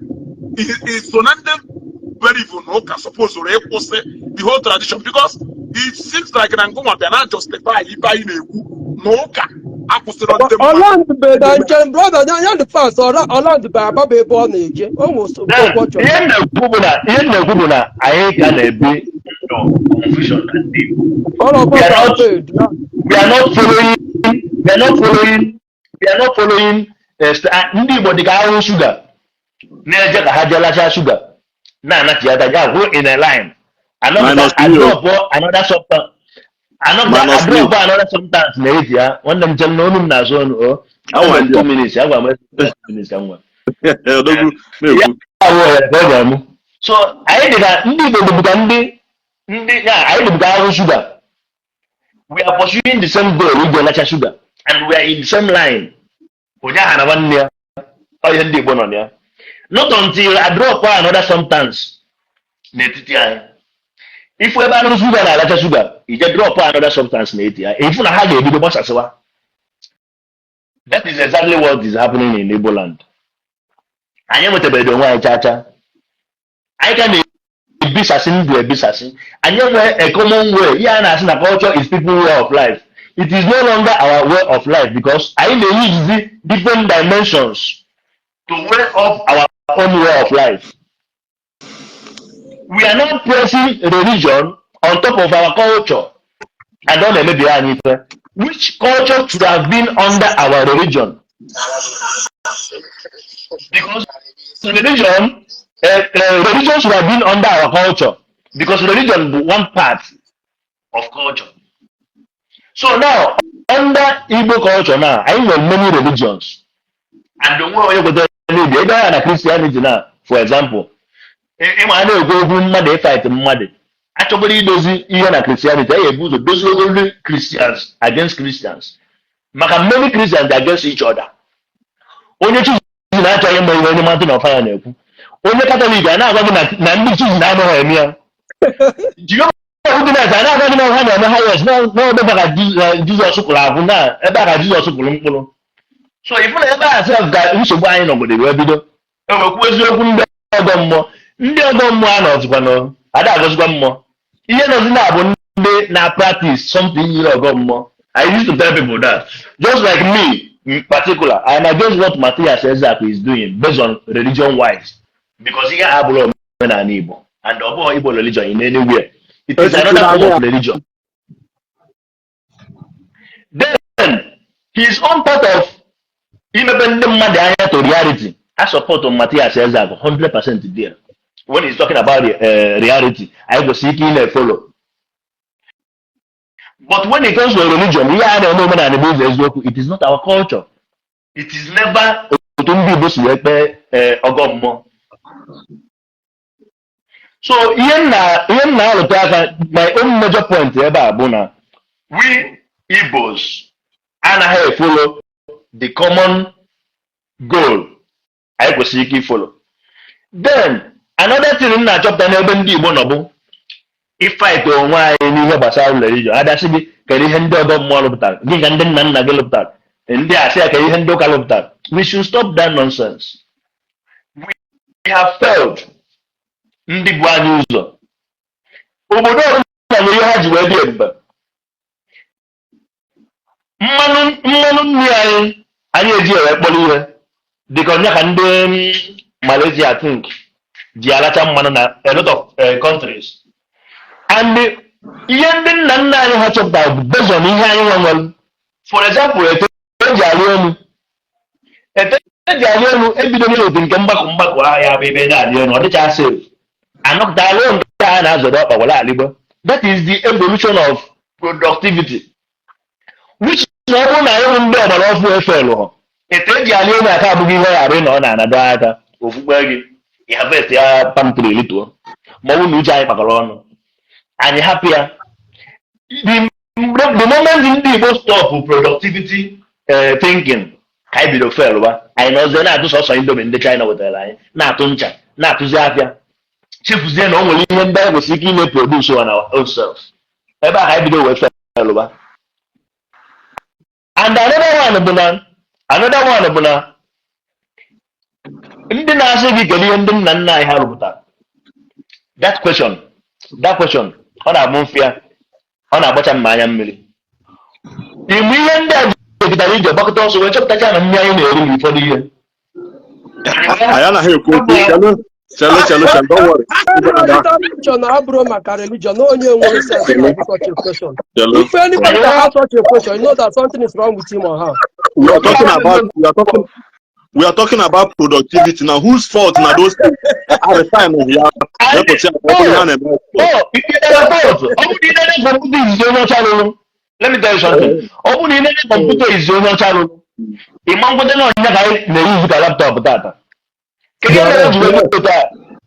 I so na ndị believe na ụka suppose ịkwụsị the whole tradition, because it seems like na ngụnwa bịa na justify ife anyị na-ekwu na ụka akwụsịrị ndị mmadụ. Ọlandbe na nke brother ya dị fast. Ọlandbe agbaba ebe ọ na-eje, o nwere Then, okwu ọ chọrọ. Ihe m na-ekwu bụ na anyị ka na-ebi ndụ confusion na ndị Igbo. All of We us are are not failed. We are not following ndị Igbo dị ka ahụhụ shuga na-eje ka ha jee lachaa shuga na-anachiata ya kwụ in a line anọpụta Minus you. adrop another substance anọpụta Minus you. adrop another substance na-eji ya. Nwanne m, chere na olu m na-azụ ọnụ o. Awa Enwere m ndị 2 minutes, agwa m 2 minutes ka m nwere. Odogwu na-ekwu. Awụ ohere ka ọ ga-emu. So anyị dị ka ndị Igbo dịbụka ndị ya, anyị dịbụka ahụhụ shuga. We are pursuing the same goal ije lacha shuga and we are in the same line. Onye aha na nwanne ya, ọ ihe ndị Igbo nọ na ya, not until I drop another substance n'etiti anyị. Ifu ebe anụ shuga na-alacha shuga, ije drop another substance n'etiti ya, ifu na ha ga-ebido gbasasịwa. That is exactly what is happening in Igbo land. Anyị enwetabeghị onwe anyị chaa chaa. Anyị ka na-ebisasị ndụ ebisasị. Anyị enweghị a common way. Ihe a na-asị na culture is people way of life, it is no longer our way of life, because anyị na-eyuzi different dimensions to way up our own way of life. We are not pressing religion on top of our culture, and ọ na-emebi anyị ife, which culture should have been under our religion, because religion Religion should have been under our culture because religion bụ one part of culture. So now, under Igbo culture now, anyị nwere many religions and onwe onye kwetara n'obi ebe ya na Christianity na, for example, ịma a na-ekwu okwu mmadụ ịfight mmadụ achọgoro idozi ihe na Christianity, a ga-ebu ụzọ dozie Christians against Christians, maka many Christians dey against each other. Onye Chosen na-achọghị ịma ihe onye Mountain of Fire na-ekwu, onye Katọlik a na-agwa gị na ndị Chosen na-anaghị eme ya, Jehova Witness a na-agwa gị na ha na-eme highest n'ebe ka Jizọs kụrụ akwụ, na ebe a ka Jizọs kụrụ mkpụrụ. So ifu na ebe a sef ka nsogbu anyị nọgide wee bido. Ewekwu eziokwu, ndị ọgọ mmụọ, ndị ọgọ mmụọ a nọzikwa na ada agọzikwa mmụọ. Ihe nọzi na bụ ndị na practice something yiri ọgọ mmụọ. I used to tell people that, just like me in particular, I am against what Matthias Ezeaku is doing based on religion wise, because ihe a abụrụ omenala Igbo and ọ bụghị Igbo religion in anywhere. It is another form of religion. Then his own part of imepe ndị mmadụ anya to reality, I support Matthias Ezeaku 100% there when he's talking about the reality anyị kwesịrị ike ị na-follow. But when it comes to religion, ihe a na-eme omenala bụ ụzọ eziokwu, it is not our culture. It is never otu ndị Igbo si wee kpee ọgọ mmụọ. So ihe m na-arụtụ aka, my own major point ebe a bụ na we Igbos anaghị efollow the common goal anyị kwesịrị ike ifollow. Then another thing m na-achọpụta n'ebe ndị Igbo nọ bụ ịfight onwe anyị n'ihe gbasara religion. Adasị gị, kedu ihe ndị ọgọ mmụọ lụpụtara gị, ka ndị nna nna gị lụpụtara? Ndị asị ya, kedu ihe ndị ụka lụpụtara? We should stop that nonsense. We have failed ndị bụ anyị ụzọ. Obodo ọbụla nwere ihe ha ji wee dị ebube. Mmanụ nri anyị, anyị eji ewe kpọrọ ihe dịka onye ka ndị Malaysia think ji alacha mmanụ na a lot of countries. And ihe ndị nna nna anyị ha chọpụtara bụ based on ihe anyị nwe nwere. For example, eto eji arị elu, eto eji arị elu ebidoghị otu nke mgbakọ mgbakọ ahụ ya bụ ebe na-arị elu, ọ dịcha safe. Anọpụta alụ nke a na-azọrọ ọkpa were alịgbo. That is the evolution of productivity, which na ọ bụrụ na anyị bụ ndị ọgbara ọfụ efelụ ha, etu eji alị elu aka abụghị ihe ghara ịnọ na-anado aka ofukpe gị ị harvest ya palm tree lituo. Ma ọ bụrụ na uche anyị kpakọrọ ọnụ, anyị hapụ ya. The moment ndị Igbo stop productivity thinking, ka anyị bido felụwa. Anyị nọzie na-atụ sọsọ Indomie ndị China wetara anyị, na-atụ ncha, na-atụzi afịa, chefuzie na o nwere ihe ndị anyị kwesịrị ike ime produce on our own self. Ebe a ka anyị bido wee felụwa. And another one bụ na ndị na-asị gị, kedu ihe ndị nna nna anyị ha rụpụtara, that question ọ na-abụ mfịa, ọ na-agbacha mma anya mmiri. Ịmụ ihe ndị a jegidere ije gbakọta ọsọ wee chọpụtacha na nri anyị na-eri bụ ụfọdụ ihe. Anyị anaghị ekwu okwu. Chelu, chelu, chelu, chelu, don't worry. Religion abụrụ maka religion na onye nwere sense na such a question. Chelu. If anybody that has such a question, you know that something is wrong with him or her. We are talking about productivity now. Whose fault na those things are refine ya wepụta ya ka ọ bụrụ ihe a na-eme export? Oh, it is our fault. Ọ bụrụ na ị na-ele kọmputa izizi onye ọcha rụrụ, let me tell you something, ọ bụrụ na ị na-ele kọmputa izizi onye ọcha rụrụ, ịma nkweta na ọnya ka anyị na-eyuzu ka laptop tata. Kedu ihe mere o ji wee dị otu a?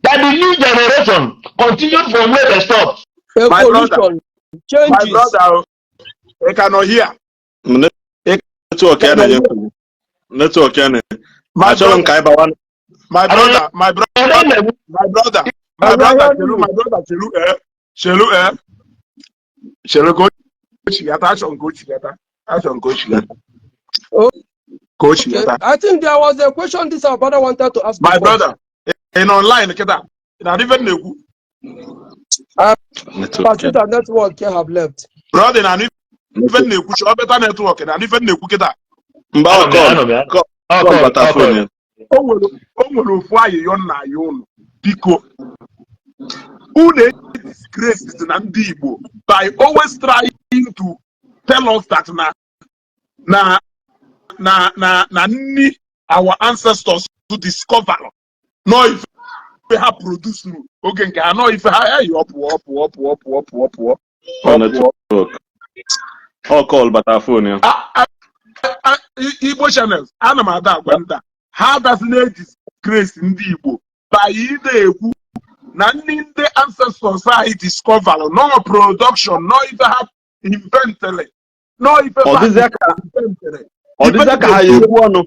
That the new generation continued from where they stopped. My brother, Evolution my changes. brother, oh, ị ka nọ here? Network ya na-enye nsogbu, network ya na My achọrọ m brother, ka anyị bawa. My brother, my brother, my brother, my brother, chelu, my brother, chelu, eh, chelu, eh, chelu ka o chigata, achọ nke o chigata, achọ nke o chigata, ka o Okay. chigata. I think there was a question this our brother wanted to ask My before. brother, ị nọ online kịta, ị na-adị ife m na-ekwu? Network ya. Pastor network here have left. Brother, ị na-anụ ife m na-ekwu? Chọọ better network. Ị na-anụ ife m na-ekwu kịta? Mgbe ahụ Anọ m ya, call anọ m ya. call Ọ call call, bata ọ phone call. ya. O nwere ofu ayịyọ nna ya ụnụ, biko, unu disgrace na ndị Igbo by always trying to tell us that na nni our ancestors to discover no ife Ha produsuru oge nke ha nọọ ife ha eyi, ọ pụọ, pụọ, pụọ, pụọ, pụọ, pụọ. Ọ network. Ọ call bata phone ya. Igbo channels, ana m ada agwa ndị a, ha adazi na-eji grace ndị Igbo by na-ekwu na ndị ancestors anyị discover no production, no ife ha inventele, no ife Ọ ha dịzịa ka inventele. Ọ dịzịa ka ha ya ebu ọnụ.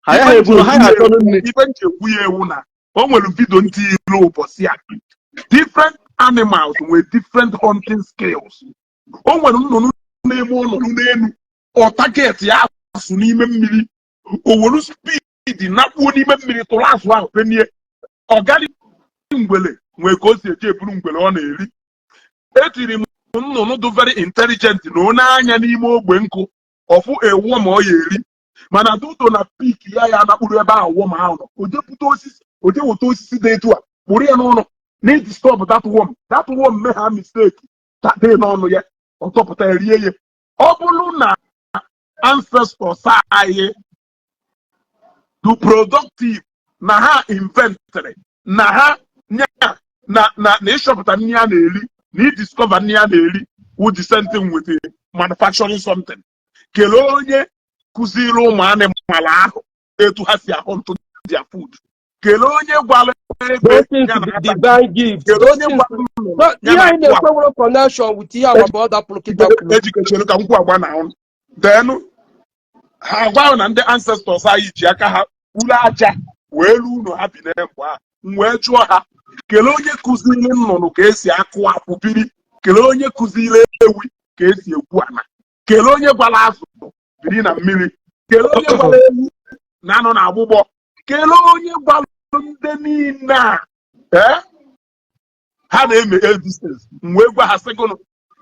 Ha ya ha ebu ha ya achọ nri. Ife nchekwu ya ewu na o nwere video ntị ilu ụbọchị a, different animals nwere different hunting skills. O nwere nnụnụ na-eme ọnọdụ n'elu, ọ target ya azụ n'ime mmiri, o were speed nakpuo n'ime mmiri, tụrụ azụ ahụ penie. Ọgari ngwele nwee ka o si eji eburu ngwele ọ na-eri. Etiri m nnụnụ dị very intelligent na onye anya n'ime ogbe nkụ ọfụ ewu ma ọ ya eri, mana duto na pik ya ya nakpuru ebe ahụ worm ahụ nọ, o jepụta osisi, o je weta osisi dị etu a kpụrụ ya n'ọnụ na disturb that worm. That worm mee ha mistake tade n'ọnụ ya, ọ tọpụta ya, rie ya. Ọ bụrụ na ancestors anyị do productive na ha inventory na ha nya na ịchọpụta nri a na-eri na idiscover nri a na-eri wụ the same thing with the manufacturing something. Kelee onye kụziri ụmụ anịmalụ ahụ etu ha si ahụ ntụ their food. Kelee onye gwara ebe Those things ya na divine gift. Kelee Those onye things. gwara nnụnụ ya Ihe na anyị na-ekwe nwere connection with ihe our brother Pulukita kwuru. Ejikechere ka nkwụ agba na ọnụ denu ha gwa na ndị ancestors anyị ji aka ha ulu aja wee ruo ụlọ ha bi n'ebe ahụ. M wee jụọ ha, kelee onye kụziri nnụnụ ka esi akụ akwụ biri? Kelee onye kụziri ewi ka esi egwu ana? Kelee onye gwara azụ biri na mmiri? Kelee onye gwara ewu na anụ na agbụgbọ? Kelee onye gwara ndị niile a ee ha na-eme existence? M wee gwa ha sị gụnụ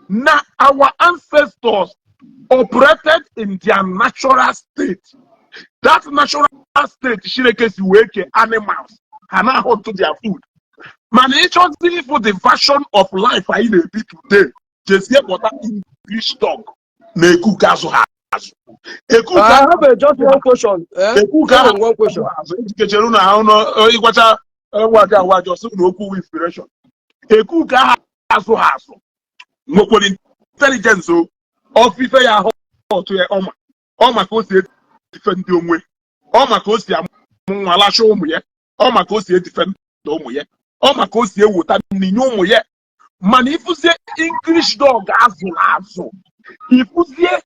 na our ancestors operated in their natural state, that natural state Chineke si wee kee animals, ha na-ahụ to their food. Mana ịchọzi ịfụ the version of life anyị na-ebi today, jezie kpọta English dog na-ekuke azụ ha azụ ekuke. I have a just one question. Eh? Ekuke. Enwere m one question. Azụ ejikechere unu ahụ ịgwacha nwaja awaja ọsị na okwu inspiration ekuke ha azụ ha azụ nwekwara intelligence o ọfịfe ya ahụ ọtụ ya ọma ọma ka o si edife ndị onwe ọma ka o si amụ nwa lacha ụmụ ya, ọma ka o si edife ndị ụmụ ya, ọma ka o si eweta nri nye ụmụ ya. Mana ịfụzie English dog azụrụ azụ, ịfụzie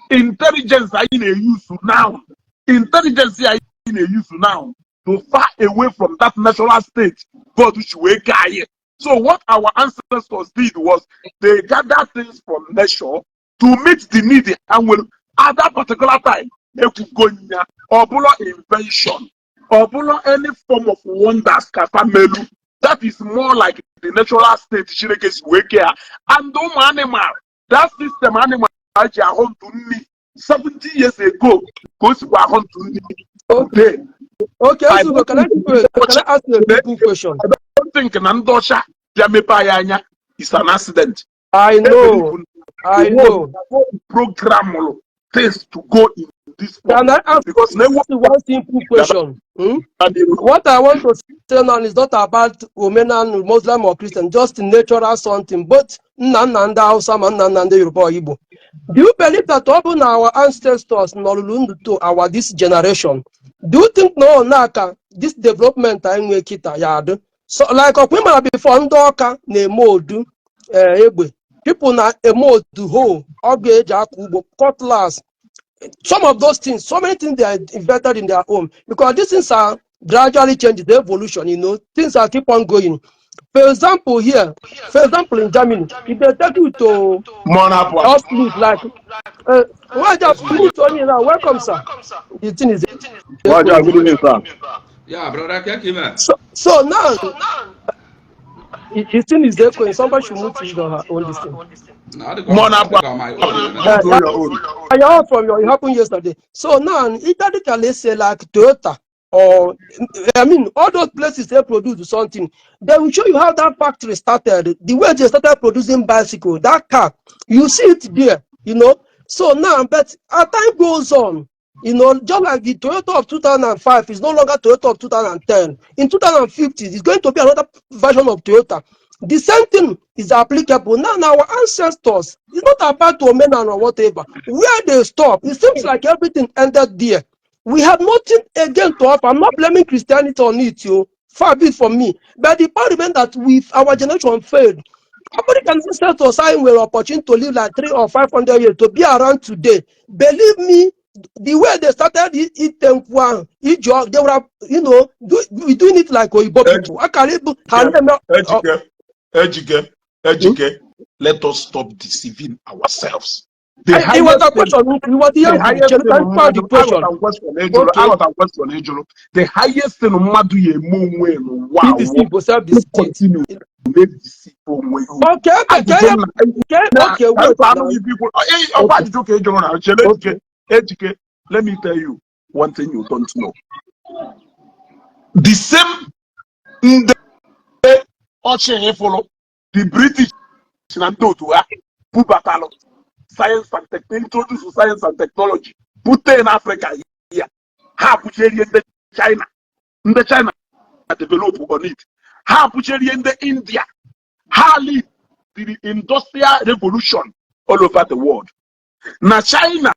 intelligence anyị na-eyusu now, intelligence anyị na-eyusu now to far away from that natural state God ji wee kee anyị. So what our ancestors did was they gathered things from nature to meet the need ha nwere at that particular time. Ekwugo nya ọ bụla invention, ọ bụla any form of wonders ka fa melu. That is more like the natural state Chineke si wee kee ha. And ụmụ animal, that system animal ji ahụ ntụ nri 70 years ago ka o sikwa ahụ ntụ nri today. Okay, I Ezugo, can I ask you a simple question? I don't think na ndị ọcha bịa mepe anyị anya is an accident. I know, I know. Programmụlụ things to go in this form Can I ask because na ewu you one simple question? Hmm? What I want to say now is not about Omenan, Muslim or Christian, just natural something. Both nna nna ndị Hausa ma nna nna ndị Yoruba or Igbo. Do you believe that ọ bụ na our ancestors nọrụrụ ndụ to our this generation? Do you think na ọ na-aka this development anyị nwee kịta ya adị? So like ọkwa ị mara before ndị Ọka na-eme odu egbe, people na-eme odu hoe ọ ga-eji akọ ugbo, cutlass, some of those things, so many things they are invented in their own, because these things are gradually changing, the evolution, things are keep on going. For example, here, for example, in Germany, if they take you to Mmụọ na-apụ apụ. hospital, like, why just put on you now? Welcome, sir. The thing is, Waja, good evening, sir. Yeah, brother, Kekime. So now, the thing is echoing. Somebody should move to her own this thing. Mmụọ na-apụ my apụ. own. Move your own. I heard from you, it happened yesterday. So now, either let's say like Toyota or, I mean, all those places they produce something, they will show you how that factory started, the way they started producing bicycle, that car, you see it there. So now, but as time goes on, Just like the Toyota of 2005 is no longer Toyota of 2010. In 2050, it's going to be another version of Toyota. The same thing is applicable. Now, our ancestors, it's not about omenana or whatever. Where they stop, it seems like everything ended there. We have nothing again to offer. I'm not blaming Christianity on it, yo. Far be it from me. But the point remains that with our generation failed. African ancestors I nwere opportunity to live like 300 or 500 years to be around today. Believe me, the way they started ite nkwụ ahụ iji they were doing it like oyibo people. Akara ịbụ ha na-eme. Ejike, Ejike, Ejike, let us stop deceiving ourselves. The Ịghọta question, ịghọta ihe The m kwuru? highest Chere thing ka m kpaa the mmadụ question. aghọta question ejụrụ. Okay. Aghọta question ejụrụ. The highest thing mmadụ ya eme onwe n'ụwa awụ Ideceive bụ self deceit. Continue na-edeceive onwe ya. Okay, Ajụjụ m na okay, wait na now. anụ ife ikwu ọkwa ajụjụ ka ị jụrụ na chere. Ejike, Ejike, let me tell you one thing you don't know. The same ndị ọchị ịfụrụ, the British na ndị otu ha bubatalụ science and technology, introduce science and technology bute in Africa here, ha apụcherie ndị China, ndị China develop on it. Ha apụcherie ndị India, ha lead the industrial revolution all over the world. Na China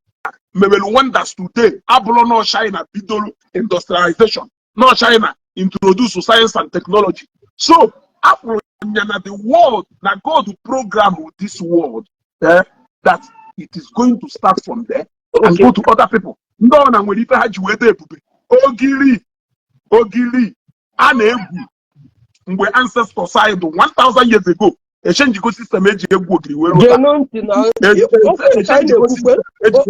mewere wonders today abụrụ nọ China bidoro industrialization, nọ China introduce science and technology. So afụrụ ya na the world na God program this world, that it is going to start from there and go to other people. Ndị ọ na nwere ife ha ji wee dee ebube ogiri ogiri a na-egwu mgbe ancestors anyị dị 1000 years ago, echenjigo system eji egwu ogiri wee rụta. Geenụ ntị na okwu ka anyị na-ekwukwe.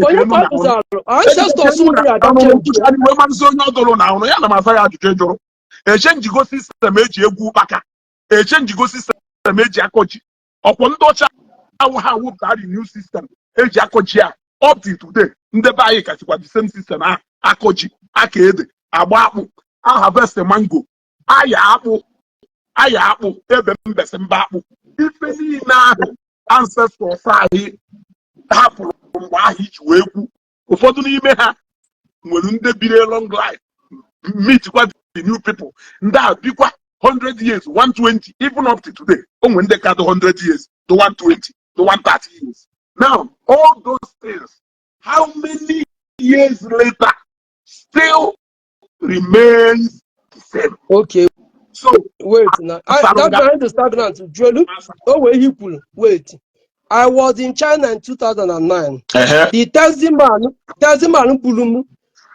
Onye ka ọ pụtara ancestors nwere ya aga change ya. Wee marụzi onye ọ dụrụ na ahụrụ ya na m asa ya ajụjụ ị jụrụ. Echenjigo system eji egwu ụkpaka, echenjigo system eji akọ ji. Ọkwọ ndị ọcha awụ ha wepụtara new system eji akọ ji a, up till today ndị be anyị kachikwa the same system ahụ akọ ji, aka ede, agba akpụ, a harvest mango, aya akpụ, aya akpụ, ebe mbesi mba akpụ. Ife niile ahụ ancestors anyị hapụrụ mgbe ahụ iji wee kwu, ụfọdụ n'ime ha nwere ndị biri long life, meet kwa the new people, ndị a bikwa 100 years, 120, even up to today o nwere ndị ka dị 100 years to 120 to 130 years. Now, all those things, how many years later, still remains the same. Okay. So Wait now, that behind the stagnant Jolu o wee ihe kwuru. Wait, I was in China in 2009. The taxi man, taxi man buru m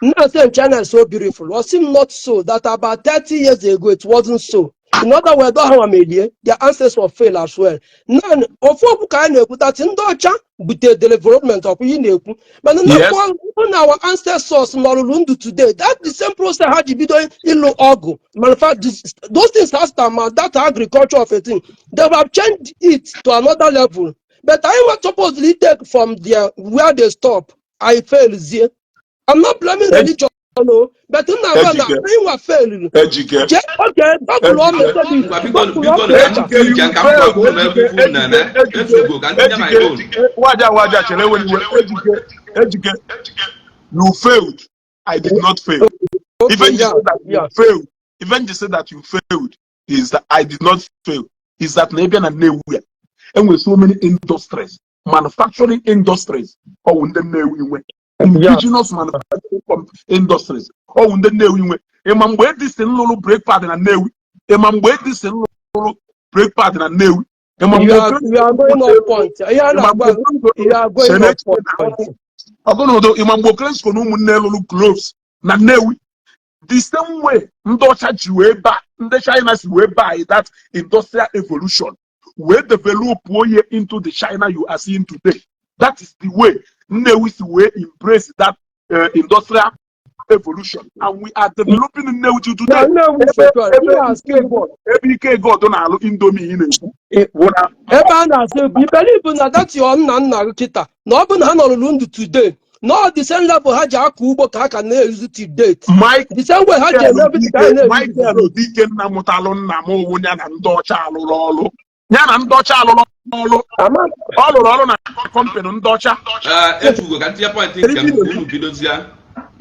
now say China is so beautiful. Was him not so that about 30 years ago it wasn't so? In other words, ha melie their ancestors fail as well. Now, ofu okwu ka anyị na-ekwu that ndị ọcha butere development, ọkwa ihe na-ekwu, mana na our ancestors nọrụrụ ndụ today, that the same process ha ji bido ịlụ ọgụ manufacture those things has ma that agriculture of a thing, they have changed it to another level. But I was supposedly take from there where they stop. I fail zie. I'm not blaming religion, no, but nna gwa na Ejike. nwa fail. Ejike. Jee, okay, Google Ejike. Ngwa, biko. Google. Biko, na Ejike, you ka m gwa unu ebe ifu unu na-eme. Efugo ka ntinye my own. Ejike, waja waja, chere, ewe iwe. Ejike, Ejike, you failed. I did not fail. Even you say that you failed, even you say that you failed, is that I did not fail, is that na ebe na Nnewi a enwere so many industries, manufacturing industries, ọwụ ndị Nnewi nwe indigenous manufacturing industries, ọwụ ndị Nnewi nwe. Ịma mgbe Edison lụrụ brake pad na Nnewi? Ịma mgbe Edison lụrụ brake pad na Nnewi? Ịma mgbe You are going off point. Ihe a na-agwa, you are going off point. Ọgụnụdụ, ịma mgbe Okeresco na ụmụnne lụrụ gloves na Nnewi? The same way ndị ọcha ji wee ba, ndị China si wee buy that industrial evolution, wee develop oye into the China you are seeing today, that is the way Nnewi si wee embrace that industrial evolution, and we are developing Nnewi till Na today. Nnewi Ebe secure. ebe Ihe a ike God, ebe ike God na-alụ Indomie ị na-ekwu wụ na Ebe a na-asị bụ iberibe na that your nna nna gị kịta na ọ bụ na ha nọrụrụ ndụ today, na ọ the same level ha ji akọ ugbo ka ha ka na-eyuzu to date. Mike The same way ha ji eme everything ka ha na-eyuzu Michael to date. Odike nna mụtalụ nna m owu ya na ndị ọcha alụrụ ọrụ, ya na ndị ọcha alụrụ ọrụ. Ama Ọ lụrụ ọrụ na company ndị ọcha. Ee, efugo ka ntinye point nke m ka unu bidozie.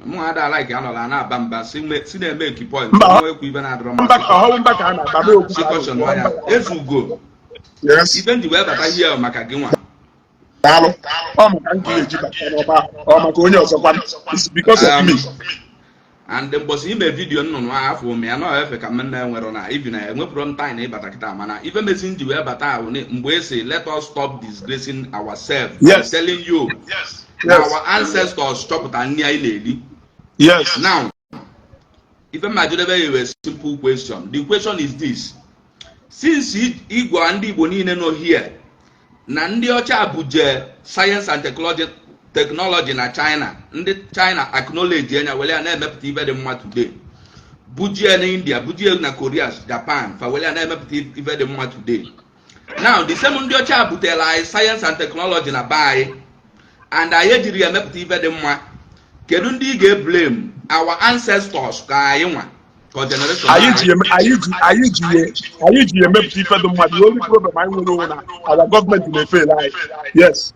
Mụ ada like anọla na-aba mba si na-eme eki point. Mba, nwa ekwu ibe na-adọrọ mba mmasị. ọhụụ mba ka a na-aba n'okwu Si ka a caution na-ekwu. ya. Ezugo. Yes. Ife m ji wee bata here maka gị nwa. Daalụ. Ọ maka nke eji bata n'ọba, ọ maka onye ọzọ kwanụ. It's because of me. And mbọsị ime video nnụnụ ahụ afọ m ya nọ efe ka m na-enwero na ibi na enwepụrụ m time ịbata kịta, mana ife mezi m ji wee bata ahụ mgbe esi let us stop disgracing ourselves. Yes. I'm telling you na our ancestors chọpụta nri anyị na-eri. Yes. Now, ife m ajụdebe ya wee simple question. The question is this: since ịgwa ndị Igbo niile nọ here na ndị ọcha buje science and technology na China, ndị China acknowledge enya were ya na-emepụta ife dị mma today, bujie na India, bujie na Korea, Japan, fa were ya na-emepụta ife dị mma today. Now, the same ndị ọcha butere anyị science and technology na be anyị and anyị ejiri ya emepụta ife dị mma, kedu ndị ị ga-eblame? Our ancestors ka anyị nwa ka generation Anyị ji eme anyị ji emepụta ife dị mma. The only problem anyị nwere onwe na our gọọmenti na-efel anyị. Yes.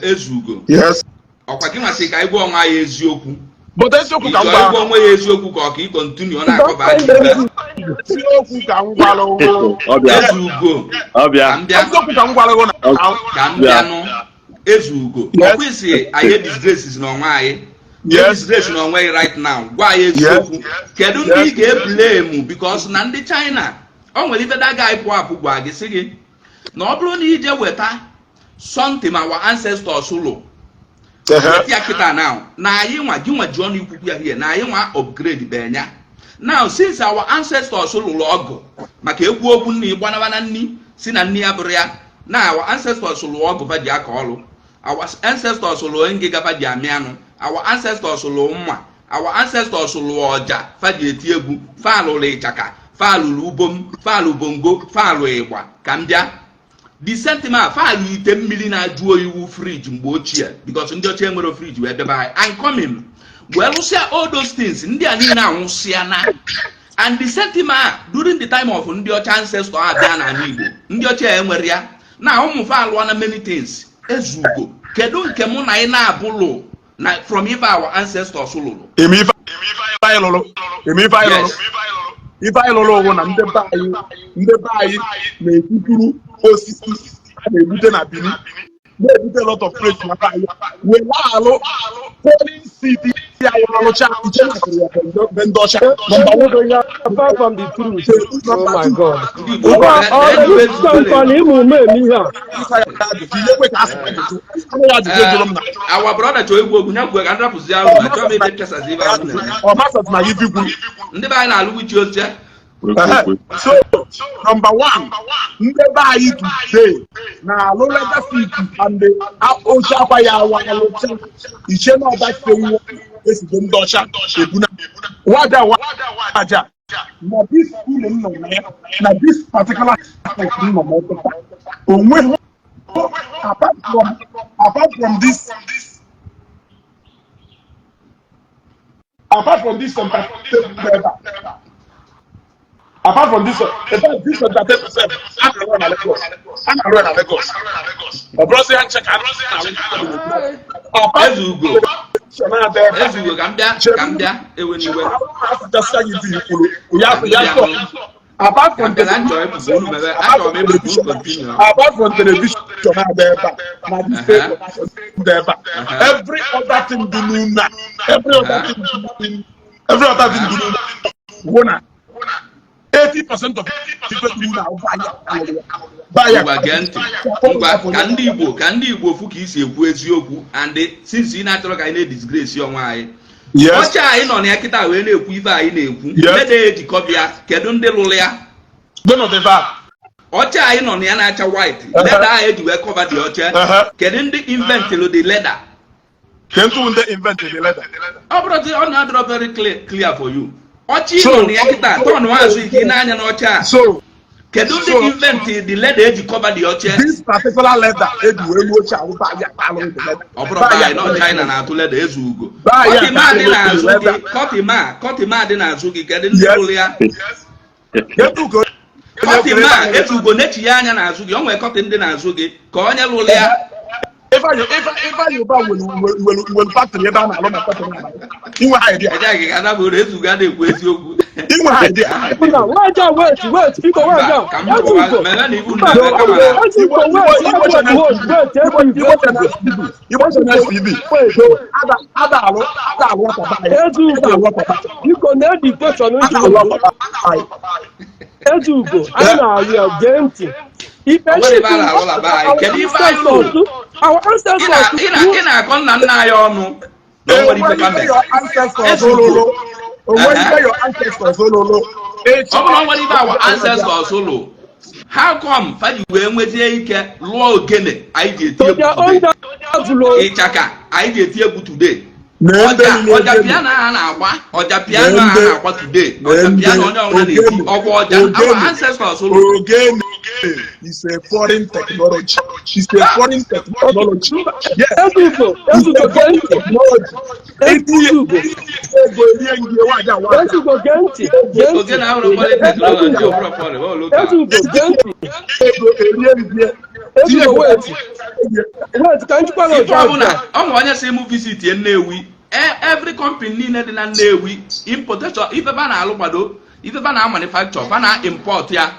Ezugo. Yes. Ọkwa gị masị ka anyị gwa onwe anyị eziokwu. But eziokwu ka m ịchọọ gwa ịgwa onwe ya eziokwu ka ọ ka ị continue ọ na-akọba ajọ ife? Eziokwu ka m gwara ụgwọ. Ọbịa. Ezugo. Ọbịa. Ka m bịa. Eziokwu ka m gwara ụgwọ na Ka m bịanụ, Ezugo. Yes. Ọkwa isi anyị disgraces n'onwe anyị? Yes. Disgrace n'onwe gị right now. Gwa anyị eziokwu, kedu ndị ị ga-eblame? Because na ndị China, o nwere ife daga anyị pụọ apụ gwa gị, sị gị na ọ bụrụ na ije weta something our ancestors lụ, weta ya kịta now, na anyị nwa gị nwa ji ọnụ ikwukwu ya here na anyị nwa upgrade benya. Now, since our ancestors lụrụ ọgụ maka ekwu okwu nni gbanaba na nni si na nni ya bụrụ ya, na our ancestors lụrụ ọgụ fa ji aka ọlụ, our ancestors lụrụ ngịga fa ji amị anụ, our ancestors lụrụ mma, our ancestors lụrụ ọja fa ji eti egwu, fa lụrụ ịchaka, fa lụrụ ubom, fa lụ bongo, fa lụ ịgba. Ka m bịa, the sentiment, fa lụ ite mmiri na-ajụ oyi wu fridge mgbe ochie, because ndị ọcha enwere fridge wee bịaba anyị and coming wee lụsịa all those things. Ndị a niile anwụsịa na and the sentiment during the time of ndị ọcha ancestor abịa n'ala Igbo, ndị ọcha enwere ya na ụmụ fa alụọ na many things. Ezugo, kedu nke mụ na anyị na-abụlụ na from ife our ancestors lụrụ? Eme ife anyị lụrụ, eme ife anyị lụrụ. Yes. Ife anyị lụrụ ụwụ na ndị be anyị na-ekwuturu osisi a na-ebute na Benin, na-ebute lot of place na be anyị wee na-alụ polling city anyị alụcha iche na ya be ndị ọcha, number one. You are far from the truth. Oh my God. Ndị Igbo. Ngwa, ọ dị ịmụ ume eme ihe a. Tinyekwe ka asị ajụjụ anụ ya ajụjụ ejụrụ m na Our brother chọọ egwu okwu ya kwuo ka nrapụzi ahụ na chọọ m ebe pịasazi ibe ahụ na-eme. Ọ masatị na gị kwuru. Ndị be anyị na-alụ wichi oche. So number one, ndị be anyị today na-alụ leather seat and oche akwa ya awa alụcha iche na ọba nwa esigo ndị ọcha ebuna waja waja na this ụlọ m nọ na ya, na this particular house m nọ na ọtụtụ onweghị apart from this center table ebe a, apart from this, in fact, this center table sef, a na-arụ ya na Lagos, a na-arụ ya na Lagos. Ọ bụrụ sị ya nche ka a na-arụ apart Ezugo. from Ezugo, ka m bịa, ka m bịa, ewe n'iwe. Asụchasịa gị ife ikwuru ya ya sọ apart from Ka m bịa na nchọ ebubo unu mebe, achọrọ m ebubo unu continue. Apart from television na-adị ebe a na this table dị ebe a, every other thing dị n'ụlọ a, every other thing dị, every other thing dị n'ụlọ wụ na 80% of ife dị n'ụlọ ahụ baya. Ngwa, gee ntị. Ngwa, ka ndị Igbo fụ ka isi ekwu eziokwu. And since ị na-achọrọ ka anyị na-edisgrace onwe anyị, Yes. oche anyị nọ na ya kịta wee na-ekwu ife anyị na-ekwu, Yes. mede ejikọbịa, kedu ndị lụrụ ya? Gịnị dị ebe a? Oche anyị nọ na ya na-acha white, leather anyị eji wee cover dị oche, kedu ndị inventịlụ the leather? Kedu ndị invented the leather? Ọ bụrụ dị ọ na-adọrọ very clear for you. Oche ị nọ na ya kịta, tọn azụ ike ị na-anya n'oche a, So kedu ndị invent the leather eji cover dị oche? This particular leather eji wee ruo oche ahụ, baya alụ the leather. Ọ bụrụ be anyị nọ China na-atụ leather. Ezugo, Baya curtain a dị n'azụ gị, leather. curtain a dị n'azụ gị, kedu ndị Yes. lụrụ ya? Kedu ka onye Curtain a, Ezugo, na-echi ya anya n'azụ gị, o nwere curtain dị n'azụ gị ka onye lụrụ ya. Ifeanyị Ụba nwere factory ebe a na-alụ na factory na inwe ha idea. Ejeghị ka anabụrụ Ezugo a na-ekwu eziokwu. Inwe ha idea. Nna, Nwaja, wait, wait, biko. Mba, Nwaja. ka m kọwa Ezugo. mere na ibu Mba, na-eme kama na Ezugo, wait, wait, wait, wait. Igbo Ezugo. Channels TV, Igbo Channels TV. Wait. So ada alụ ọkpapa anyị. Ada Ezugo. alụ ọkpapa. Biko, na-edi question. Ada alụ ọkpapa anyị. Ezugo, anyị na-arịọ ya, gee ntị. Ife O nwere ebe a na-alụ na be anyị. Kedu ife anyị lụrụ? Our Ị ancestors na-akọ nna nna anyị ọnụ na o nwere ife Enwe fa mere. ife your ancestors Ezugo. ololo. Onwe ife your ancestors ololo. Ọ bụrụ na o nwere ife our ancestors lụ, how come fa ji wee nwezie ike lụọ ogene anyị ji eti To egwu their own today? level o. Ịchaka anyị ji eti egwu today, Na ndị ọja niile ọja ogene. piano a na-agba, ọja piano a Na ndị na-agba today, na ọja ndị piano onye ọbụla na-eti, ogene. ọgwa ọja our Ogene. ancestors lụ. Ogene is a foreign technology. It's a foreign technology. Yes. Ezugo, It's Ezugo, a gee foreign ntị. technology. Etinye Ezugo. ego erie ngi waja waja. Ezugo, gee ntị, gee ntị. Ogene ahụrụ foreign technology, ọ bụrụ foreign, ọ local. Ezugo, gee ntị. Ego erie ngi. Ezugo, wait, wait, ka njikwa gị Ife ọjọọ. ọbụla ọ nwe onye si mụ visit Nnewi. Every company niile dị na Nnewi, importation ife fa na-alụ, kwado ife fa na manufacture, fa na import ya,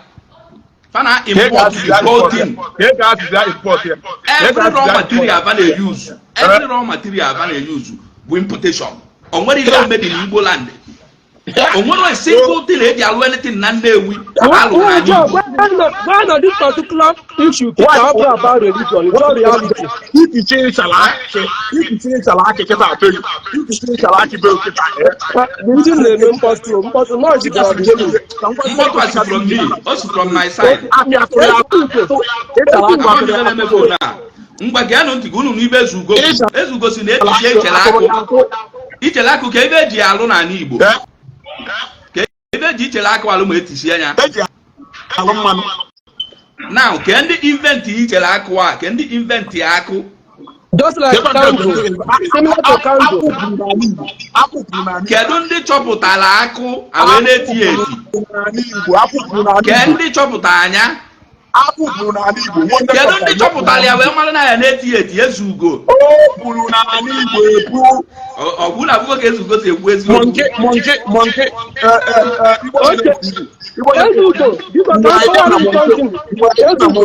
fa na import the whole thing. Every raw material fa na-use, every raw material fa na-use bụ importation. O nwere ihe made in Igbo land. O nwere a single thing eji alụ anything na Nnewi alụ na Job, Igbo. Why not this particular issue kita abụ about religion? It's all reality. Ikichi ịchala akị kịta atọ gị. Ikichi ịchala akị be kịta. Ndị na-eme mkpọtụ mkpọtụ noise dị na the thing. Mkpọtụ a si from me, o si from my side. Akị atụrụ ya ịchala akụ Ama atụrụ m ya. na-eme phone a. Ngwa, geenụ ntị ka unu n'ibe Ezugo kwuru. Ezugo si na echiche ichere akụ, ichere akụ, ka ebe eji alụ n'ala Igbo, ka ebe eji ichere akụ alụ ma etisie ya. Eji alụ mmanụ. Now, ka ndị invent ichere akụ a, ka ndị invent akụ. Just like candle, similar to candle. Akwụ kwuru n'ala Igbo. Akwụ kwuru n'ala Igbo. Kedu ndị chọpụtara akụ a wee na-eti ya eti? N'ala Igbo, akwụ kwuru n'ala Ke Igbo. ndị chọpụtara anya? Akwụ kwuru n'ala Igbo. Nwanne. Kedu ndị chọpụtara ya wee mara na ya na-eti ya eti, Ezugo? O kwuru n'ala Igbo ekwu. Ọ bụ na abụgo ka Ezugo si ekwu eziokwu. Monkey, monkey, monkey. Igbo Okay. Igbo. Ezugo, biko, ka m kọwara m something. Ezugo.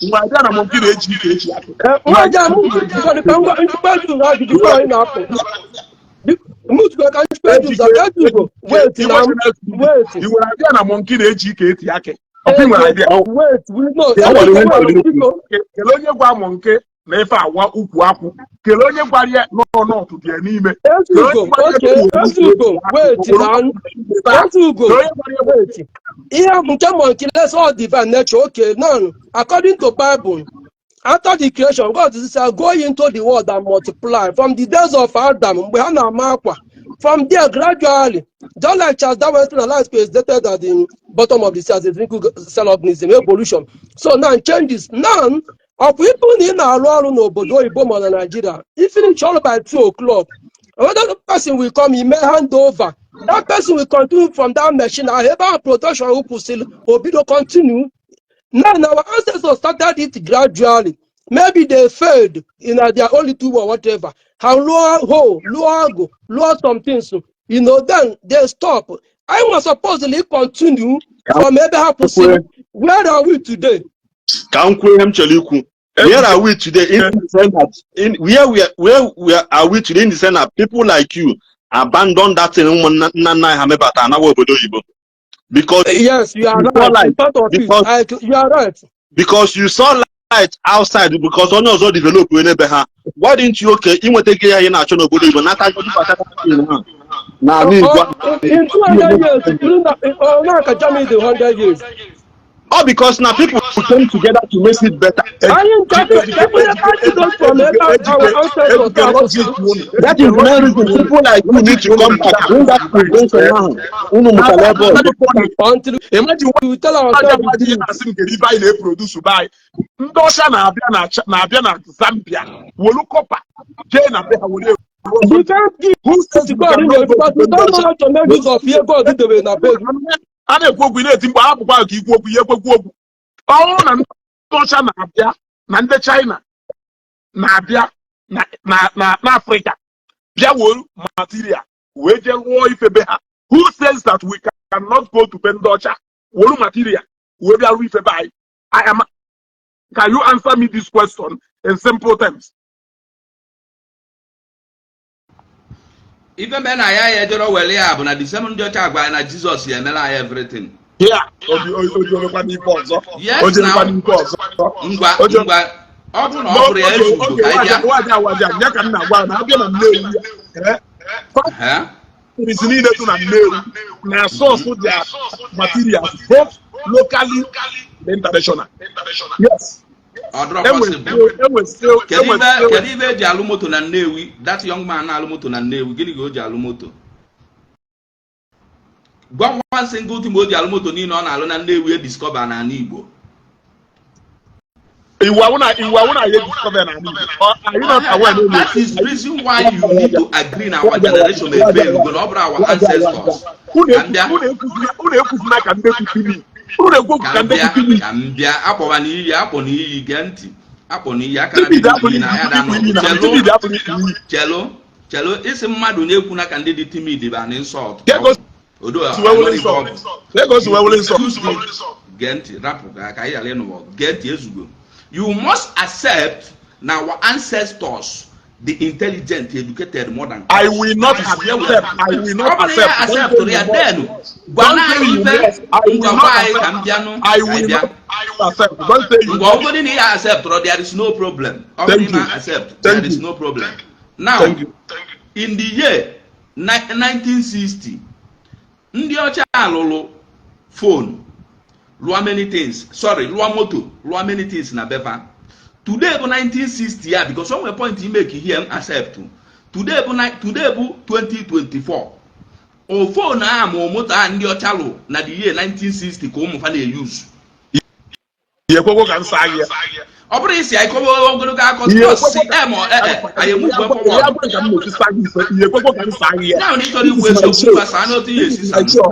Nwe idea na monkey na-eji ike eji akụ. Nwaja m jikọrọ ka ngwa njikwa Ezugo ajụjụ before anyị na-apụ. Mụ jikọrọ ka njikwa Ezugo. Ezugo, wait na wait. I nwere idea na monkey na-eji ike eti akị? Ọkwa i nwere idea? Wait, we know. O nwere ihe m chọrọ ikwu. Biko. Kelee onye gwa monkey na ife awa ukwu akwụ. Kelee onye gwara ya n'ọnọtụ dị ya n'ime. Ezugo, okay, Ezugo, wait na Ezugo, wait. Ihe nke monkey, let's all divine nature, okay. Now, according to Bible, after the creation, God said, "Go into the world and multiply." From the days of Adam, mgbe ha na-ama akwa, from there, gradually, just like Charles Darwin life is dated at the bottom of the sea as a single cell organism, evolution. So now changes. Now, ọkwa ịbụ na ị na-arụ ọrụ n'obodo oyibo ma na Nigeria, i finish ọrụ by 2 o'clock, another person will come, ime hand over. That person will continue from that machine ahụ ebe ahụ production kwụsịrị, obido continue. Now, our ancestors started it gradually. Maybe they failed in their own little way or whatever. Ha lụọ hoe, lụọ ọgụ, lụọ some things. Then they stop. I was supposedly continue from ebe ha kwụsịrị. Where are we today? Ka m kwuo ihe m chọrọ ikwu. Where are we today in the sense that in where we are, are we today in the sense that people like you abandon that thing ụmụ nna nna nna anyị ha mebata anawa obodo oyibo because Yes, you are you saw right. light Part of it. You are right. Because you saw light outside, because onye ọzọ develop wee n'ebe ha. Why didn't you, okay, inweta gị ya ihe na-achọ n'obodo oyibo nata bata ha n'ala Igbo? In 200 years, now ka Germany dị 100 years. All because na people came together to make it better. Anyị nke definitely from ebe our ancestors ga-akwụsị. That is the main reason people like you need to come back, bring that invention ahụ unu mụtara ebe ọzọ. Until Imagine. we tell Aja ourselves mmadụ ihe na-asị m, kedu ibe anyị na-eproduce be anyị? Ndị ọcha na-abịa na Zambia welu copper jee na be ha were. We can't give Who says to we God in cannot the go because to we ndị don't know ọcha? how to make use of ihe God debere na be gị. A na-ekwu okwu, ị na-eti mkpu, hapụkwa ka ikwu okwu, ihe ekwekwu okwu. Ọ bụrụ na ndị ọcha na-abịa Na ndị China na-abịa na Afrịka bịa were material wee jee rụọ ife be ha, who says that we cannot go to be ndị ọcha were material wee bịa rụọ ife be anyị? I am Can you answer me this question in simple terms? Ife mee na ya ya ejero were ya bụ na the same ndị ọcha gwara na Jizọs ya emere anyị everything. Yeah, o jerekwa n'ife ọzọ. Yes, O jerekwa now. n'ife ọzọ. Ngwa, ngwa, ọ bụrụ na ọ bụrụ ya, ezugo Oge ka anyị bịa. Waja waja ya ka m na-agwa na abịa na Nnewi ya, Eh? factories niile dị na Nnewi na source their materials both locally and international. Yes. Ọ dịrọ Enwe possible. Enwe still Kedu enwe ife still kedu ife eji alụ moto na Nnewi? That young man na-alụ moto na Nnewi, gịnị ka o ji alụ moto? Gwa m one single thing o ji alụ moto niile ọ na-alụ na Nnewi e discover n'ala Igbo. Iwu awụ na ya discover na Igbo. Are you not aware na That is the reason why you need to agree na our generation may fail go na ọ bụrụ our ancestors. Ka m bịa. Unu ekwuzina ka ndị kwutili. Unu ekwu Ka ka m ndị bịa. kwutili. Ka m bịa, akpọba n'iyi, akpọ n'iyi, gee ntị, akpọ n'iyi aka na Timid bido abụrụ iyi na ya da iyi nọ na chelu. Timid abụrụ iyi. Chelu, chelu, isi mmadụ na-ekwu na ka ndị dị timid bụ an insult. Ka ego Odo si wee wụrụ nsọ. Ka ego si wee wụrụ nsọ. Excuse me, gee ntị, rapụ ka anyị ghara ịnụ ọgụ. Gee ntị, ezugo, you must accept na our ancestors the intelligent, educated more than I us. will not That is where we accept. are. I will not Ọ bụrụ ya accept. accept ya, then gwa Don't say anyị you ife must. I will ngwa not gwa anyị ka accept. m bịanụ I ka anyị will bịa. not accept. Don't say you Ngwa, ọ must. bụrụ na ya accept, there is no problem. Ọ bụrụ Thank na you. ị accept, there Thank is you. no problem. Now, Thank you. in the year 1960, ndị ọcha alụlụ phone, lụọ many things, sorry, lụọ moto, lụọ many things na befa. Today bụ 1960 ya, because o nwere point imeke here m accept. Today bụ 2024. O phone a ma moto a ndị ọcha lụ na the year 1960 ka ụmụ fa na-eyuzu. Ihe ekwekwo ka m saa gị ya. Ọ bụrụ isi anyị kọwa ogologo akọ Ihe just si ekwekwo em ee anyị Ihe emove agwa forward. ka m na-esi saa gị ife. Ihe ekwekwo ka m saa gị ya. Now na ị chọrọ ikwu This is my eziokwu, show. ngwa, saa n'otu ihe This esi is saa. my show.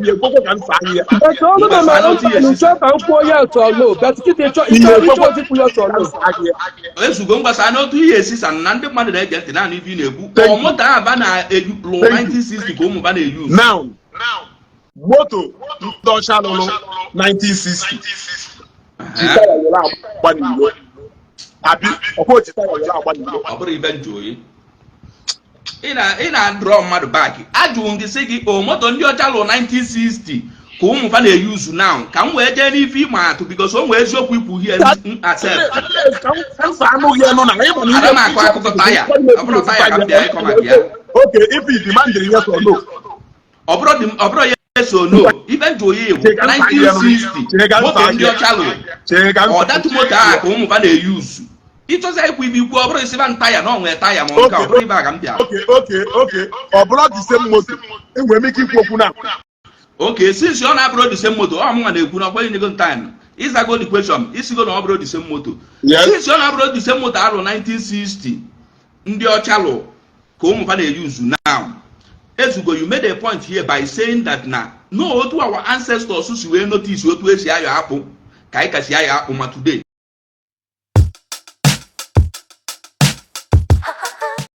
Ihe ekwekwo ka m saa gị ya. But ọnụ Ngwa, na saa my n'otu ihe own esi saa. nchọ ka m kwuo yes or no. But kịta ịchọ Ihe ịchọ ekwekwo ịchọ ozikwu yes or ka m no. saa gị ya. Ezugo, ngwa, saa n'otu ihe esi saa na ndị mmadụ na-ege ntị naanị ife ị na-ekwu. Thank Ọ you. moto ahụ ba na-eyu lụ Thank you. 1960 ka ụmụ ba na-eyuzu. Now, moto ndị ọcha lụrụ 1960 ji taya were agba n'ilo. Abi ọkwa ji taya were agba n'ilo. Ọ bụrụ ibe njụ oyi ị na-adrọ mmadụ back, ajụrụ m gị sị gị o moto ndị ọcha lụ 1960 ka ụmụ fa na-eyuzu now, ka m wee jee n'ife ịma atụ, because o nwee eziokwu ikwu here m accept. Ka m saa anụghị ya nọ na ịma na Ada m akọ akụkọ taya. Ọ bụrụ taya ka m bịa ịkọ maka ya. Okay, if you demand yes or no. Ọ bụrụ yes or no, ife njụ oyi bụ Chee ka m saa gị ya nụ. Chee ka 1960 m moto saa ndị gị ya. ọcha lụ Chee ka m ọ saa datụ moto ahụ ka ụmụ fa na-eyuzu. Ịchọzi ikwu ibe ikwu, ọ bụrụ isiba taya na ọ nwee taya ma ọ nke ọ bụrụ ibe a ka m bịa. Okay. Ọ bụrụ the same moto, enwere m ike ikwu okwu na. Okay, since ọ na-abụrụ the same moto, ọ mụnwa na-ekwu na ọkwa nyego time ịzago the question, isigo na ọ bụrụ the same moto. Yes. Since ọ na-abụrụ the same moto alụ 1960 ndị ọcha lụ ka ụmụ fa na-eyuzu now, ezugo, you made a point here by saying that na no otu our ancestors si wee notice otu esi ayọ akpụ ka anyị ka si ayọ akpụ ma today.